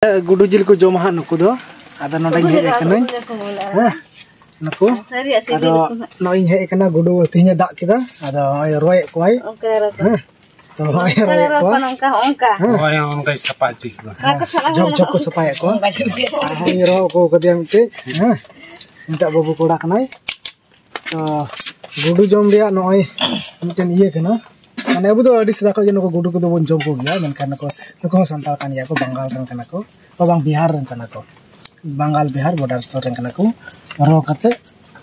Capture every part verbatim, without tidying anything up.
ᱜᱩᱰᱩ ᱡᱤᱞ ᱠᱚ ᱡᱚᱢᱟ ᱦᱟᱸᱜ ᱱᱩᱠᱩ ᱫᱚ᱾ ᱟᱫᱚ ᱱᱚᱰᱮᱧ ᱦᱮᱡ ᱟᱠᱟᱱᱟᱹᱧ᱾ ᱦᱮᱸ, ᱱᱩᱠᱩ᱾ ᱥᱟᱹᱨᱤᱭᱟᱜ ᱥᱤᱵᱤᱞ ᱟᱫᱚ ᱠᱚ ᱦᱟᱸᱜ᱾ ᱱᱚᱜᱼᱚᱭ ᱤᱧ ᱦᱮᱡ ᱟᱠᱟᱱᱟ, ᱜᱩᱰᱩ ᱛᱮᱦᱤᱧᱮ ᱫᱟᱜ ᱠᱮᱫᱟ᱾ ᱟᱫᱚ ᱱᱚᱜᱼᱚᱭ ᱨᱚᱭᱮᱫ ᱠᱚᱣᱟᱭ᱾ ᱚᱱᱠᱟ ᱨᱚ-, ᱦᱮᱸ, ᱛᱚ ᱱᱚᱜᱼᱚᱭ ᱚᱱᱠᱟ ᱨᱚᱭᱮᱫ ᱨᱚ-, ᱠᱚᱣᱟ᱾ ᱱᱚᱝᱠᱟ, ᱚᱱᱠᱟ᱾ ᱦᱮᱸ, ᱦᱳᱭ, ᱚᱱᱠᱟᱧ ᱥᱟᱯᱷᱟ ᱦᱚᱪᱚᱭᱮᱫ ᱠᱚᱣᱟ᱾ ᱚᱱᱟ ᱠᱚ ᱥᱟᱞᱟᱜ ᱡᱷᱚᱠ ᱦᱚᱸ ᱡᱷᱚᱠ ᱠᱚ ᱥᱟᱯᱷᱟᱭᱮᱫ ᱠᱚᱣᱟ᱾ ᱚᱱᱠᱟ ᱡᱷᱚᱠ ᱡᱷᱚᱠ᱾ ᱟᱨ ᱦᱚᱸᱜᱼᱚᱭ ᱨᱚ ᱟᱹᱜᱩ ᱠᱟᱫᱮᱭᱟ ᱢᱤᱫᱴᱮᱡ᱾ ᱦᱮᱸ, ᱢᱤᱫᱴᱟᱜ ᱵᱟᱹᱵᱩ ᱠᱚᱲᱟ ᱠᱟᱱᱟᱭ᱾ ᱛᱚ ᱜᱩᱰᱩ ᱡᱚᱢ ᱨᱮᱭᱟᱜ ᱱᱚᱜᱼᱚᱭ ᱢᱤᱫᱴᱮᱱ ᱤᱭᱟᱹ ᱠᱟᱱᱟ᱾ ᱢᱟᱱᱮ ᱟᱵᱚ ᱫᱚ ᱟᱹᱰᱤ ᱥᱮᱫᱟᱭ ᱠᱷᱚᱱ ᱜᱮ ᱱᱩᱠᱩ ᱜᱩᱰᱩ ᱠᱚᱫᱚ ᱵᱚᱱ ᱡᱚᱢ ᱠᱚᱜᱮᱭᱟ, ᱢᱮᱱᱠᱷᱟᱱ ᱱᱩᱠᱩ, ᱱᱩᱠᱩ ᱦᱚᱸ ᱥᱟᱱᱛᱟᱲ ᱠᱟᱱ ᱜᱮᱭᱟ ᱠᱚ, ᱵᱟᱝᱜᱟᱞ ᱨᱮᱱ ᱠᱟᱱᱟ ᱠᱚ, ᱚ ᱵᱟᱝ, ᱵᱤᱦᱟᱨ ᱨᱮᱱ ᱠᱟᱱᱟ ᱠᱚ, ᱵᱟᱝᱜᱟᱞ ᱵᱤᱦᱟᱨ ᱵᱚᱰᱟᱨ ᱥᱩᱨ ᱨᱮᱱ ᱠᱟᱱᱟ ᱠᱚ᱾ ᱨᱚ ᱠᱟᱛᱮ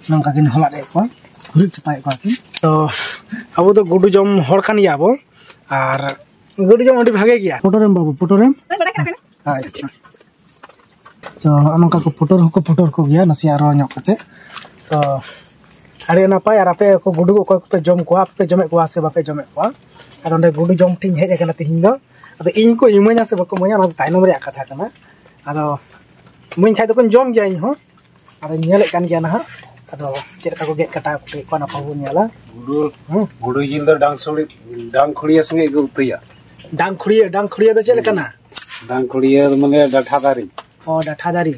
ᱱᱚᱝᱠᱟ ᱠᱤᱱ ᱦᱚᱞᱟᱫ ᱮᱫ ᱠᱚᱣᱟ, ᱦᱩᱨᱤᱫ ᱥᱟᱯᱷᱟᱭᱮᱫ ᱠᱚᱣᱟ ᱠᱤᱱ᱾ ᱛᱚ ᱟᱵᱚ ᱫᱚ ᱜᱩᱰᱩ ᱡᱚᱢ ᱦᱚᱲ ᱠᱟᱱ ᱜᱮᱭᱟ ᱵᱚ, ᱟᱨ ᱜᱩᱰᱩ ᱡᱚᱢ ᱟᱹᱰᱤ ᱵᱷᱟᱜᱮ ᱜᱮᱭᱟ᱾ ᱯᱚᱴᱚᱨᱮᱢ ᱵᱟᱹᱵᱩ, ᱯᱚᱴᱚᱨᱮᱢ᱾ ᱦᱳᱭ᱾ ᱛᱚ ᱱᱚᱜᱼᱚ ᱱᱚᱝᱠᱟ ᱠᱚ ᱯᱩᱴᱩᱨ ᱦᱚᱸᱠᱚ ᱯᱩᱴᱩᱨ ᱠᱚᱜᱮᱭᱟ, ᱱᱟᱥᱮᱭᱟᱜ ᱨᱚ ᱧᱚᱜ ᱠᱟᱛᱮ᱾ ᱛᱚ ᱟᱹᱰᱤ ᱱᱟᱯᱟᱭ᱾ ᱟᱨ ᱟᱯᱮ ᱠᱚ ᱜᱩᱰᱩ ᱚᱠᱚᱭ ᱠᱚᱯᱮ ᱡᱚᱢ ᱠᱚᱣᱟ, ᱟᱯᱮ ᱯᱮ ᱡᱚᱢᱮᱫ ᱠᱚᱣᱟ ᱥᱮ ᱵᱟᱯᱮ ᱡᱚᱢᱮᱫ ᱠᱚᱣᱟ? ᱟᱫᱚ ᱚᱸᱰᱮ ᱜᱩᱰᱩ ᱡᱚᱢ ᱴᱷᱮᱱ ᱤᱧ ᱦᱮᱡ ᱟᱠᱟᱱᱟ ᱛᱤᱦᱤᱧ ᱫᱚ᱾ ᱟᱫᱚ ᱤᱧ ᱠᱚ ᱤᱢᱟᱹᱧᱟ ᱥᱮ ᱵᱟᱠᱚ ᱤᱢᱟᱹᱧᱟ, ᱚᱱᱟ ᱫᱚ ᱛᱟᱭᱱᱚᱢ ᱨᱮᱭᱟᱜ ᱠᱟᱛᱷᱟ ᱠᱟᱱᱟ᱾ ᱟᱫᱚ ᱤᱢᱟᱹᱧ ᱠᱷᱟᱡ ᱫᱚᱠᱚᱧ ᱡᱚᱢ ᱜᱮᱭᱟ ᱤᱧ ᱦᱚᱸ᱾ ᱟᱫᱚᱧ ᱧᱮᱞᱮᱫ ᱠᱟᱱ ᱜᱮᱭᱟ ᱱᱟᱦᱟᱜ᱾ ᱟᱫᱚ ᱪᱮᱫ ᱞᱮᱠᱟ ᱠᱚ ᱜᱮᱫ ᱠᱟᱴᱟ ᱠᱮᱫ ᱠᱚᱣᱟ, ᱚᱱᱟ ᱠᱚᱦᱚᱸ ᱵᱚᱱ ᱧᱮᱞᱟ᱾ ᱜᱩᱰᱩ, ᱦᱩᱸ᱾ ᱜᱩᱰᱩ ᱡᱤᱞ ᱫᱚ ᱰᱟᱝ ᱥᱩᱲᱤ, ᱰᱟᱝ ᱠᱷᱩᱲᱤᱭᱟᱹ ᱥᱚᱸᱜᱮ ᱜᱮ ᱩᱛᱩᱭᱟ᱾ ᱰᱟᱝ ᱠᱷᱩᱲᱤᱭᱟᱹ, ᱰᱟᱝ ᱠᱷᱩᱲᱤᱭᱟᱹ ᱫᱚ ᱪᱮᱫ ᱞᱮᱠᱟᱱᱟ? ᱰᱟᱝ ᱠᱷᱩᱲᱤᱭᱟᱹ ᱢᱟᱱᱮ ᱰᱟᱴᱷᱟ ᱫᱟᱨᱮ᱾ ᱚ, ᱰᱟᱴᱷᱟ ᱫᱟᱨᱮ᱾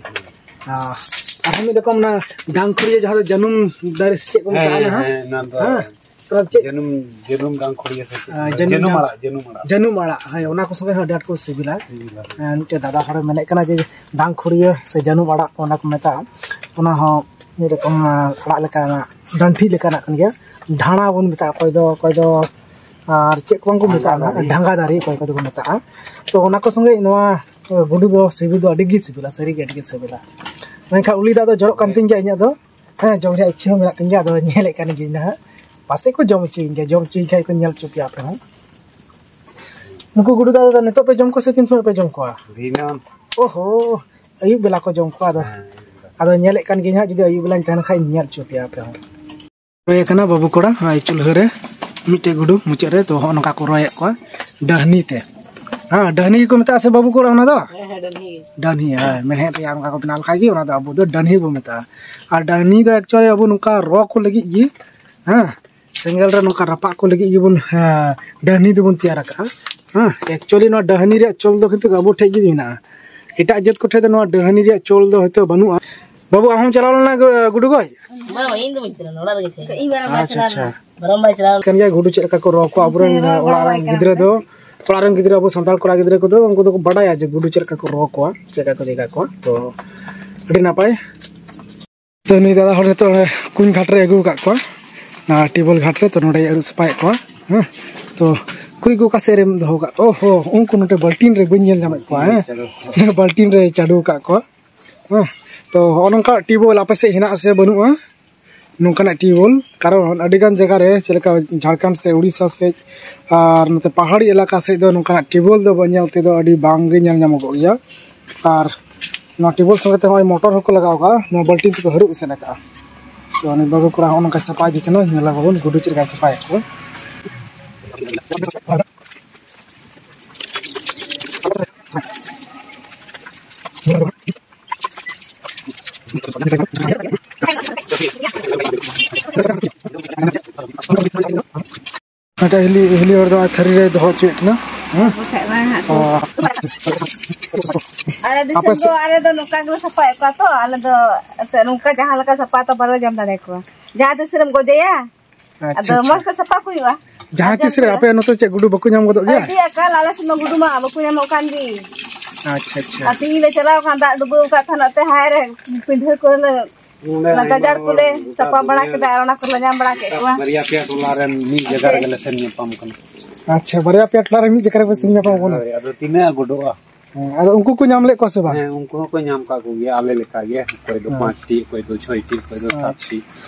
ᱟᱨ ᱟᱨᱦᱚᱸ ᱢᱤᱫ ᱨᱚᱠᱚᱢ ᱚᱱᱟ ᱰᱟᱝ ᱠᱷᱩᱲᱤᱭᱟᱹ ᱡᱟᱦᱟᱸ ᱫᱚ ᱡᱟᱹᱱᱩᱢ ᱫᱟᱨᱮ ᱥᱮ ᱪᱮᱫ ᱠᱚ ᱢᱮᱛᱟᱜᱼᱟ ᱦᱮᱸ, ᱱᱟᱦᱟᱜ? ᱦᱮᱸ, ᱚᱱᱟ ᱫᱚ ᱦᱮᱸ? ᱚᱱᱟ ᱪᱮᱫ? ᱡᱟᱹᱱᱩᱢ, ᱡᱟᱹᱱᱩᱢ ᱰᱟᱝ ᱠᱷᱩᱲᱤᱭᱟᱹ ᱥᱮ ᱪᱮᱫ? ᱟᱨ ᱡᱟᱹᱱᱩᱢ ᱡᱟᱹᱱᱩᱢ ᱰᱟᱝ ᱟᱲᱟᱜ, ᱡᱟᱹᱱᱩᱢ ᱟᱲᱟᱜ᱾ ᱡᱟᱹᱱᱩᱢ ᱟᱲᱟᱜ, ᱦᱳᱭ, ᱚᱱᱟ ᱠᱚ ᱥᱚᱸᱜᱮ ᱦᱚᱸ ᱟᱹᱰᱤ ᱟᱸᱴ ᱠᱚ ᱥᱤᱵᱤᱞᱟ᱾ ᱥᱤᱵᱤᱞᱟ᱾ ᱦᱮᱸ, ᱢᱤᱫᱴᱮᱡ ᱫᱟᱫᱟ ᱦᱚᱲᱮ ᱢᱮᱱᱮᱫ ᱠᱟᱱᱟ ᱡᱮ ᱰᱟᱝ ᱠᱷᱩᱲᱤᱭᱟᱹ ᱥᱮ ᱡᱟᱹᱱᱩᱢ ᱟᱲᱟᱜ ᱚᱱᱟ ᱠᱚ ᱢᱮᱛᱟᱜᱼᱟ, ᱚᱱᱟ ᱦᱚᱸ ᱢᱤᱫ ᱨᱚᱠᱚᱢ, ᱟᱲᱟᱜ ᱞᱮᱠᱟᱱᱟᱜ, ᱰᱟᱹᱱᱴᱷᱤ ᱞᱮᱠᱟᱱᱟᱜ ᱠᱟᱱ ᱜᱮᱭᱟ᱾ ᱰᱷᱟᱸᱲᱟ ᱵᱚᱱ ᱢᱮᱛᱟᱜᱼᱟ, ᱚᱠᱚᱭ ᱫᱚ, ᱚᱠᱚᱭ ᱫᱚ ᱟᱨ ᱪᱮᱫ ᱠᱚ ᱵᱟᱝ ᱠᱚ ᱢᱮᱛᱟᱜᱼᱟ, ᱰᱷᱟᱸᱜᱟ ᱫᱟᱨᱮ᱾ ᱰᱷᱟᱸᱜᱟ ᱫᱟᱨᱮ ᱚᱠᱚᱭ ᱠᱚᱫᱚ ᱠᱚ ᱢᱮᱛᱟᱜᱼᱟ᱾ ᱛᱚ ᱚᱱᱟ ᱠᱚ ᱥᱚᱸᱜᱮ ᱱᱚᱣᱟ ᱜᱩᱰᱩ ᱫᱚ ᱥᱤᱵᱤᱞ ᱫᱚ ᱟᱹᱰᱤ ᱜᱮ ᱥᱤᱵᱤᱞᱟ, ᱥᱟᱹᱨᱤ ᱜᱮ ᱟᱹᱰᱤ ᱜᱮ ᱥᱤᱵᱤᱞᱟ᱾ ᱢᱮᱱᱠᱷᱟᱱ ᱩᱞᱤ ᱫᱟᱜ ᱫᱚ ᱡᱚᱨᱚᱜ ᱠᱟᱱ ᱛᱤᱧ ᱜᱮᱭᱟ ᱤᱧᱟᱹᱜ ᱫᱚ᱾ ᱦᱮᱸ, ᱡᱚᱢ ᱨᱮᱭᱟᱜ ᱤᱪᱪᱷᱟᱹ ᱦᱚᱸ ᱢᱮᱱᱟᱜ ᱛᱤᱧ ᱜᱮᱭᱟ, ᱟᱫᱚ ᱧᱮᱞᱮᱫ ᱠᱟᱱ ᱜᱤᱭᱟᱹᱧ ᱱᱟᱦᱟᱜ, ᱯᱟᱥᱮᱡ ᱠᱚ ᱡᱚᱢ ᱦᱚᱪᱚᱭᱤᱧ ᱜᱮᱭᱟ᱾ ᱡᱚᱢ ᱦᱚᱪᱚᱭᱤᱧ ᱠᱷᱟᱡ ᱠᱚ ᱧᱮᱞ ᱦᱚᱪᱚ ᱯᱮᱭᱟ ᱟᱯᱮ ᱦᱚᱸ᱾ ᱱᱩᱠᱩ ᱜᱩᱰᱩ ᱫᱚ ᱟᱫᱚ ᱱᱤᱛᱚᱜ ᱯᱮ ᱡᱚᱢ ᱠᱚᱣᱟ ᱥᱮ ᱛᱤᱱ ᱥᱚᱢᱚᱭ ᱯᱮ ᱡᱚᱢ ᱠᱚᱣᱟ? ᱫᱤᱱᱟᱹᱢ᱾ ᱳᱦᱳ, ᱟᱹᱭᱩᱵ ᱵᱮᱞᱟ ᱠᱚ ᱡᱚᱢ ᱠᱚᱣᱟ ᱟᱫᱚ᱾ ᱦᱮᱸ, ᱟᱹᱭᱩᱵ ᱵᱮᱞᱟ᱾ ᱟᱫᱚ ᱧᱮᱞᱮᱫ ᱠᱟᱱ ᱜᱤᱭᱟᱹᱧ ᱦᱟᱸᱜ, ᱡᱩᱫᱤ ᱟᱹᱭᱩᱵ ᱵᱮᱞᱟᱧ ᱛᱟᱦᱮᱱ ᱠᱷᱟᱡ ᱧᱮᱞ ᱦᱚᱪᱚ ᱯᱮᱭᱟ ᱟᱯᱮ ᱦᱚᱸ᱾ ᱨᱚᱭ ᱠᱟᱱᱟ ᱵᱟᱹᱵᱩ ᱠᱚᱲᱟ, ᱦᱚᱸᱜᱼᱚᱭ ᱪᱩᱞᱦᱟᱹ ᱨᱮ ᱢᱤᱫᱴᱮᱡ ᱜᱩᱰᱩ ᱢᱩᱪᱟᱹᱫ ᱨᱮ, ᱛᱚ ᱦᱚᱸᱜᱼᱚ ᱱᱚᱝᱠᱟ ᱠᱚ ᱨᱚᱭᱮᱫ ᱠᱚᱣᱟ ᱰᱟᱹᱦᱱᱤ ᱛᱮ᱾ ᱦᱮᱸ, ᱰᱟᱹᱦᱱᱤ ᱜᱮᱠᱚ ᱢᱮᱛᱟᱜᱼᱟ ᱥᱮ ᱵᱟᱹᱵᱩ ᱠᱚᱲᱟ ᱚᱱᱟ ᱫᱚ? ᱦᱮᱸ, ᱦᱮᱸ, ᱰᱟᱹᱱᱦᱤ᱾ ᱰᱟᱹᱱᱦᱤ, ᱦᱮᱸ, ᱢᱮᱲᱦᱮᱫ ᱨᱮᱭᱟᱜ ᱚᱱᱠᱟ ᱠᱚ ᱵᱮᱱᱟᱣ ᱞᱮᱠᱷᱟᱡ ᱜᱮ ᱚᱱᱟ ᱫᱚ ᱟᱵᱚ ᱫᱚ ᱰᱟᱹᱱᱦᱤ ᱵᱚ ᱢᱮᱛᱟᱜᱼᱟ᱾ ᱟᱨ ᱰᱟᱹᱦᱱᱤ ᱫᱚ actually ᱟᱵᱚ ᱱᱚᱝᱠᱟ ᱨᱚ ᱠᱚ ᱞᱟᱹᱜᱤᱫ ᱜᱮ, ᱦᱮᱸ, ᱥᱮᱸᱜᱮᱞ ᱨᱮ ᱱᱚᱝᱠᱟ ᱨᱟᱯᱟᱜ ᱠᱚ ᱞᱟᱹᱜᱤᱫ ᱜᱮᱵᱚᱱ, ᱦᱮᱸ, ᱰᱟᱹᱦᱱᱤ ᱫᱚᱵᱚᱱ ᱛᱮᱭᱟᱨ ᱟᱠᱟᱜᱼᱟ᱾ ᱦᱮᱸ, actually ᱱᱚᱣᱟ ᱰᱟᱹᱦᱱᱤ ᱨᱮᱭᱟᱜ ᱪᱚᱞ ᱫᱚ ᱠᱤᱱᱛᱩ ᱟᱵᱚ ᱴᱷᱮᱡ ᱜᱮ ᱢᱮᱱᱟᱜᱼᱟ᱾ ᱮᱴᱟᱜ ᱡᱟᱹᱛ ᱠᱚᱴᱷᱮᱱ ᱫᱚ ᱱᱚᱣᱟ ᱰᱟᱹᱦᱟᱹᱱᱤ ᱨᱮᱭᱟᱜ ᱪᱚᱞ ᱫᱚ ᱦᱚᱭᱛᱳ ᱵᱟᱹᱱᱩᱜᱼᱟ᱾ ᱵᱟᱹᱵᱩ, ᱟᱢ ᱦᱚᱢ ᱪᱟᱞᱟᱣ ᱞᱮᱱᱟ ᱜᱩ-, ᱜᱩᱰᱩ ᱜᱚᱡ? ᱵᱟᱝ, ᱤᱧ ᱫᱚ ᱵᱟᱹᱧ ᱪᱟᱞᱟᱣ ᱞᱮᱱᱟ, ᱚᱲᱟᱜ ᱨᱮᱜᱮ ᱛᱟᱦᱮᱸ᱾ ᱤᱧ ᱵᱟᱨᱚ ᱵᱟᱭ ᱟᱪᱪᱷᱟ, ᱪᱟᱞᱟᱣ ᱟᱪᱪᱷᱟ᱾ ᱞᱮᱱᱟ᱾ ᱵᱟᱨᱚ ᱵᱟᱭ ᱪᱟᱞᱟᱣ ᱞᱮᱱᱟ᱾ ᱠᱟᱱ ᱜᱮᱭᱟ ᱜᱩᱰᱩ ᱪᱮᱫ ᱞᱮᱠᱟ ᱠᱚ ᱨᱚ ᱠᱚᱣᱟ ᱟᱵᱚᱨᱮᱱ ᱵᱟᱨᱚ ᱚᱲᱟᱜ ᱵᱟᱭ ᱨᱮᱱ ᱪᱟᱞᱟᱣ ᱜᱤᱫᱽᱨᱟᱹ ᱞᱮᱱᱟ᱾ ᱫᱚ, ᱚᱲᱟᱜ ᱨᱮᱱ ᱜᱤᱫᱽᱨᱟᱹ ᱟᱵᱚ ᱥᱟᱱᱛᱟᱲ ᱠᱚᱲᱟ ᱜᱤᱫᱽᱨᱟᱹ ᱠᱚᱫᱚ ᱩᱱᱠᱩ ᱫᱚᱠᱚ ᱵᱟᱰᱟᱭᱟ ᱡᱮ ᱜᱩᱰᱩ ᱪᱮᱫ ᱞᱮᱠᱟ ᱠᱚ ᱨᱚ ᱠᱚᱣᱟ, ᱪᱮᱫ ᱞᱮᱠᱟ ᱠᱚ ᱡᱟᱭᱜᱟ ᱠᱚᱣᱟ᱾ ᱛᱚ ᱟᱹᱰᱤ ᱱᱟᱯᱟᱭ᱾ ᱛᱚ ᱱᱩᱭ ᱫᱟᱫᱟ ᱦᱚᱲ ᱱᱤᱛᱚᱜ ᱚᱸᱰᱮ ᱠᱩᱧ ᱜᱷᱟᱴ ᱨᱮ ᱟᱹᱜᱩ ᱟᱠᱟᱫ ᱠᱚᱣᱟ, ᱚᱱᱟ ᱴᱮᱵᱚᱞ ᱜᱷᱟᱴ ᱨᱮ᱾ ᱛᱚ ᱱᱚᱸᱰᱮ ᱟᱹᱨᱩᱵ ᱥᱟᱯᱷᱟᱭᱮᱫ ᱠᱚᱣᱟ᱾ ᱦᱮᱸ, ᱛᱚ ᱠᱩᱲᱤ ᱠᱚ ᱚᱠᱟ ᱥᱮᱫ ᱨᱮᱢ ᱫᱚᱦᱚ ᱟᱠᱟᱫ ᱠᱚᱣᱟ? ᱳᱦᱳ, ᱩᱱᱠᱩ ᱱᱚᱛᱮ ᱵᱟᱹᱞᱴᱤᱱ ᱨᱮ ᱵᱟᱹᱧ ᱧᱮᱞ ᱧᱟᱢᱮᱫ ᱠᱚᱣᱟ᱾ ᱦᱮᱸ, ᱵᱟᱹᱞᱴᱤᱱ ᱨᱮ ᱪᱟᱰᱚ ᱟᱠᱟᱫ ᱠᱚᱣᱟ᱾ ᱦᱮᱸ, ᱛᱚ ᱦᱚᱸᱜᱼᱚ ᱱᱚᱝᱠᱟ ᱴᱤᱭᱩᱵᱽᱣᱮᱞ ᱟᱯᱮ ᱥᱮᱫ ᱦᱮᱱᱟᱜ ᱟᱥᱮ ᱵᱟᱹᱱᱩᱜᱼᱟ ᱱᱚᱝᱠᱟᱱᱟᱜ ᱴᱤᱭᱩᱵᱽᱣᱮᱞ? ᱠᱟᱨᱚᱱ ᱟᱹᱰᱤ ᱜᱟᱱ ᱡᱟᱭᱜᱟ ᱨᱮ, ᱪᱮᱫ ᱞᱮᱠᱟ ᱡᱷᱟᱲᱠᱷᱚᱸᱰ ᱥᱮ ᱩᱲᱤᱥᱥᱟ ᱥᱮᱫ ᱟᱨ ᱱᱚᱛᱮ ᱯᱟᱦᱟᱲᱤ ᱮᱞᱟᱠᱟ ᱥᱮᱫ ᱫᱚ ᱱᱚᱝᱠᱟᱱᱟᱜ ᱴᱤᱭᱩᱵᱽᱣᱮᱞ ᱫᱚ ᱧᱮᱞ ᱛᱮᱫᱚ ᱟᱹᱰᱤ ᱵᱟᱝ ᱜᱮ ᱧᱮᱞ ᱧᱟᱢᱚᱜᱚᱜ ᱜᱮᱭᱟ᱾ ᱟᱨ ᱱᱚᱣᱟ ᱴᱤᱭᱩᱵᱽᱣᱮᱞ ᱥᱚᱸᱜᱮ ᱛᱮ ᱱᱚᱜᱼᱚᱭ ᱢᱚᱴᱚᱨ ᱦᱚᱸᱠᱚ ᱞᱟᱜᱟᱣ ᱠᱟᱜᱼᱟ, ᱱᱚᱣᱟ ᱵᱟᱹᱞᱴᱤᱱ ᱛᱮᱠᱚ ᱦᱟᱹᱨᱩᱵ ᱮᱥᱮᱫ ᱟᱠᱟᱜᱼᱟ᱾ ᱛᱚ ᱩᱱᱤ ᱵᱟᱹᱵᱩ ᱠᱚᱲᱟ ᱦᱚᱸ ᱱᱚᱝᱠᱟ ᱥᱟᱯᱷᱟ ᱤᱫᱤ ᱠᱟᱱᱟ, ᱧᱮᱞ ᱟᱵᱚᱱ ᱜᱩᱰᱩ ᱪᱮᱫ ᱞᱮᱠᱟᱭ ᱥᱟᱯᱷᱟᱭᱮᱫ ᱠᱚᱣᱟ᱾ ᱢᱤᱫᱴᱟᱝ ᱦᱤᱞᱤ, ᱦᱤᱞᱤ ᱦᱚᱲ ᱫᱚ ᱛᱷᱟᱹᱨᱤ ᱨᱮᱭ ᱫᱚᱦᱚ ᱦᱚᱪᱚᱭᱮᱫ ᱠᱟᱱᱟ᱾ ᱦᱮᱸ? ᱵᱟᱠᱷᱟᱡ ᱵᱟᱝ ᱦᱟᱸᱜ᱾ ᱚ᱾ ᱟᱞᱮ ᱫᱤᱥᱚᱢ ᱟᱯᱮ ᱫᱚ ᱥᱮᱫ ᱟᱞᱮ ᱫᱚ ᱱᱚᱝᱠᱟ ᱜᱮᱞᱮ ᱥᱟᱯᱷᱟᱭᱮᱫ ᱠᱚᱣᱟ ᱛᱚ, ᱟᱞᱮ ᱫᱚ ᱮᱱᱛᱮᱫ ᱱᱚᱝᱠᱟ ᱡᱟᱦᱟᱸ ᱞᱮᱠᱟ ᱥᱟᱯᱷᱟ ᱛᱚ ᱵᱟᱞᱮ ᱧᱟᱢ ᱫᱟᱲᱮᱭᱟᱠᱚᱣᱟ᱾ ᱡᱟᱦᱟᱸ ᱛᱤᱥ ᱨᱮᱢ ᱜᱚᱡᱮᱭᱟ, ᱟᱪᱪᱷᱟ, ᱟᱫᱚ ᱟᱪᱪᱷᱟ᱾ ᱢᱚᱡᱽ ᱛᱮ ᱥᱟᱯᱷᱟ ᱠᱚ ᱦᱩᱭᱩᱜᱼᱟ᱾ ᱡᱟᱦᱟᱸ ᱛᱤᱥ ᱨᱮ ᱟᱯᱮ ᱱᱚᱛᱮ ᱪᱮᱫ ᱜᱩᱰᱩ ᱵᱟᱠᱚ ᱧᱟᱢ ᱜᱚᱫᱚᱜ ᱜᱮᱭᱟ? ᱟᱹᱰᱤ ᱟᱠᱟᱞ, ᱟᱞᱮ ᱥᱮᱫ ᱢᱟ ᱜᱩᱰᱩ ᱢᱟ ᱵᱟᱠᱚ ᱧᱟᱢᱚᱜ ᱠᱟᱱ ᱜᱮ᱾ ᱟᱪᱪᱷᱟ, ᱟᱪᱪᱷᱟ᱾ ᱟᱨ ᱛᱮᱦᱤᱧ ᱞᱮ ᱪᱟᱞᱟᱣ ᱠᱟᱱ, ᱫᱟᱜ ᱰᱩᱵᱟᱹᱣ ᱟᱠᱟᱫ ᱛᱟᱦᱮᱱᱟ, ᱛᱮ ᱦᱟᱭ ᱨᱮ ᱯᱤᱸᱰᱷᱟᱹ ᱠᱚᱨᱮ ᱞᱮ ᱚᱱᱟ ᱜᱟᱡᱟᱲ ᱠᱚᱞᱮ ᱥᱟᱯᱷᱟ ᱵᱟᱲᱟ ᱠᱮᱫᱟ ᱟᱨ ᱚᱱᱟ ᱠᱚᱞᱮ ᱧᱟᱢ ᱵᱟᱲᱟ ᱠᱮᱫ ᱠᱚᱣᱟ᱾ ᱵᱟᱨᱭᱟ ᱯᱮᱭᱟ ᱴᱚᱞᱟ ᱨᱮᱱ ᱢᱤᱫ ᱡᱟᱭᱜᱟ ᱨᱮᱜᱮ ᱞᱮ ᱥᱮᱱ ᱧᱟᱯᱟᱢ ᱠᱟᱱᱟ᱾ ᱟᱪᱪᱷᱟ, ᱵᱟᱨᱭᱟ ᱯᱮᱭᱟ ᱴᱚᱞᱟ ᱨᱮ ᱢᱤᱫ ᱡᱟᱭᱜᱟ ᱨᱮᱯᱮ ᱥᱮᱱ ᱧᱟᱯᱟᱢ ᱠᱟᱱᱟ? ᱦᱳᱭ, ᱟᱫᱚ ᱛᱤᱱᱟᱹᱜ ᱜᱩᱰᱩᱜᱼᱟ? ᱦᱮᱸ, ᱟᱫᱚ ᱩᱱᱠᱩ ᱠᱚ ᱧᱟᱢ ᱞᱮᱫ ᱠᱚᱣᱟ ᱥᱮ ᱵᱟᱝ? ᱦᱮᱸ, ᱩᱱᱠᱩ ᱦᱚᱸᱠᱚ ᱧᱟᱢ ᱠᱟᱜ ᱠᱚᱜᱮᱭᱟ, ᱟᱞᱮ ᱞᱮᱠᱟ ᱜᱮ᱾ ᱚᱠᱚᱭ ᱫᱚ ᱦᱮᱸ᱾ ᱯᱟᱸᱪ ᱴᱤ, ᱚᱠᱚᱭ ᱫᱚ ᱪᱷᱚᱭ ᱴᱤ, ᱚᱠᱚᱭ ᱫᱚ ᱥᱟᱛ ᱟᱪᱪᱷᱟ᱾ ᱴᱤ᱾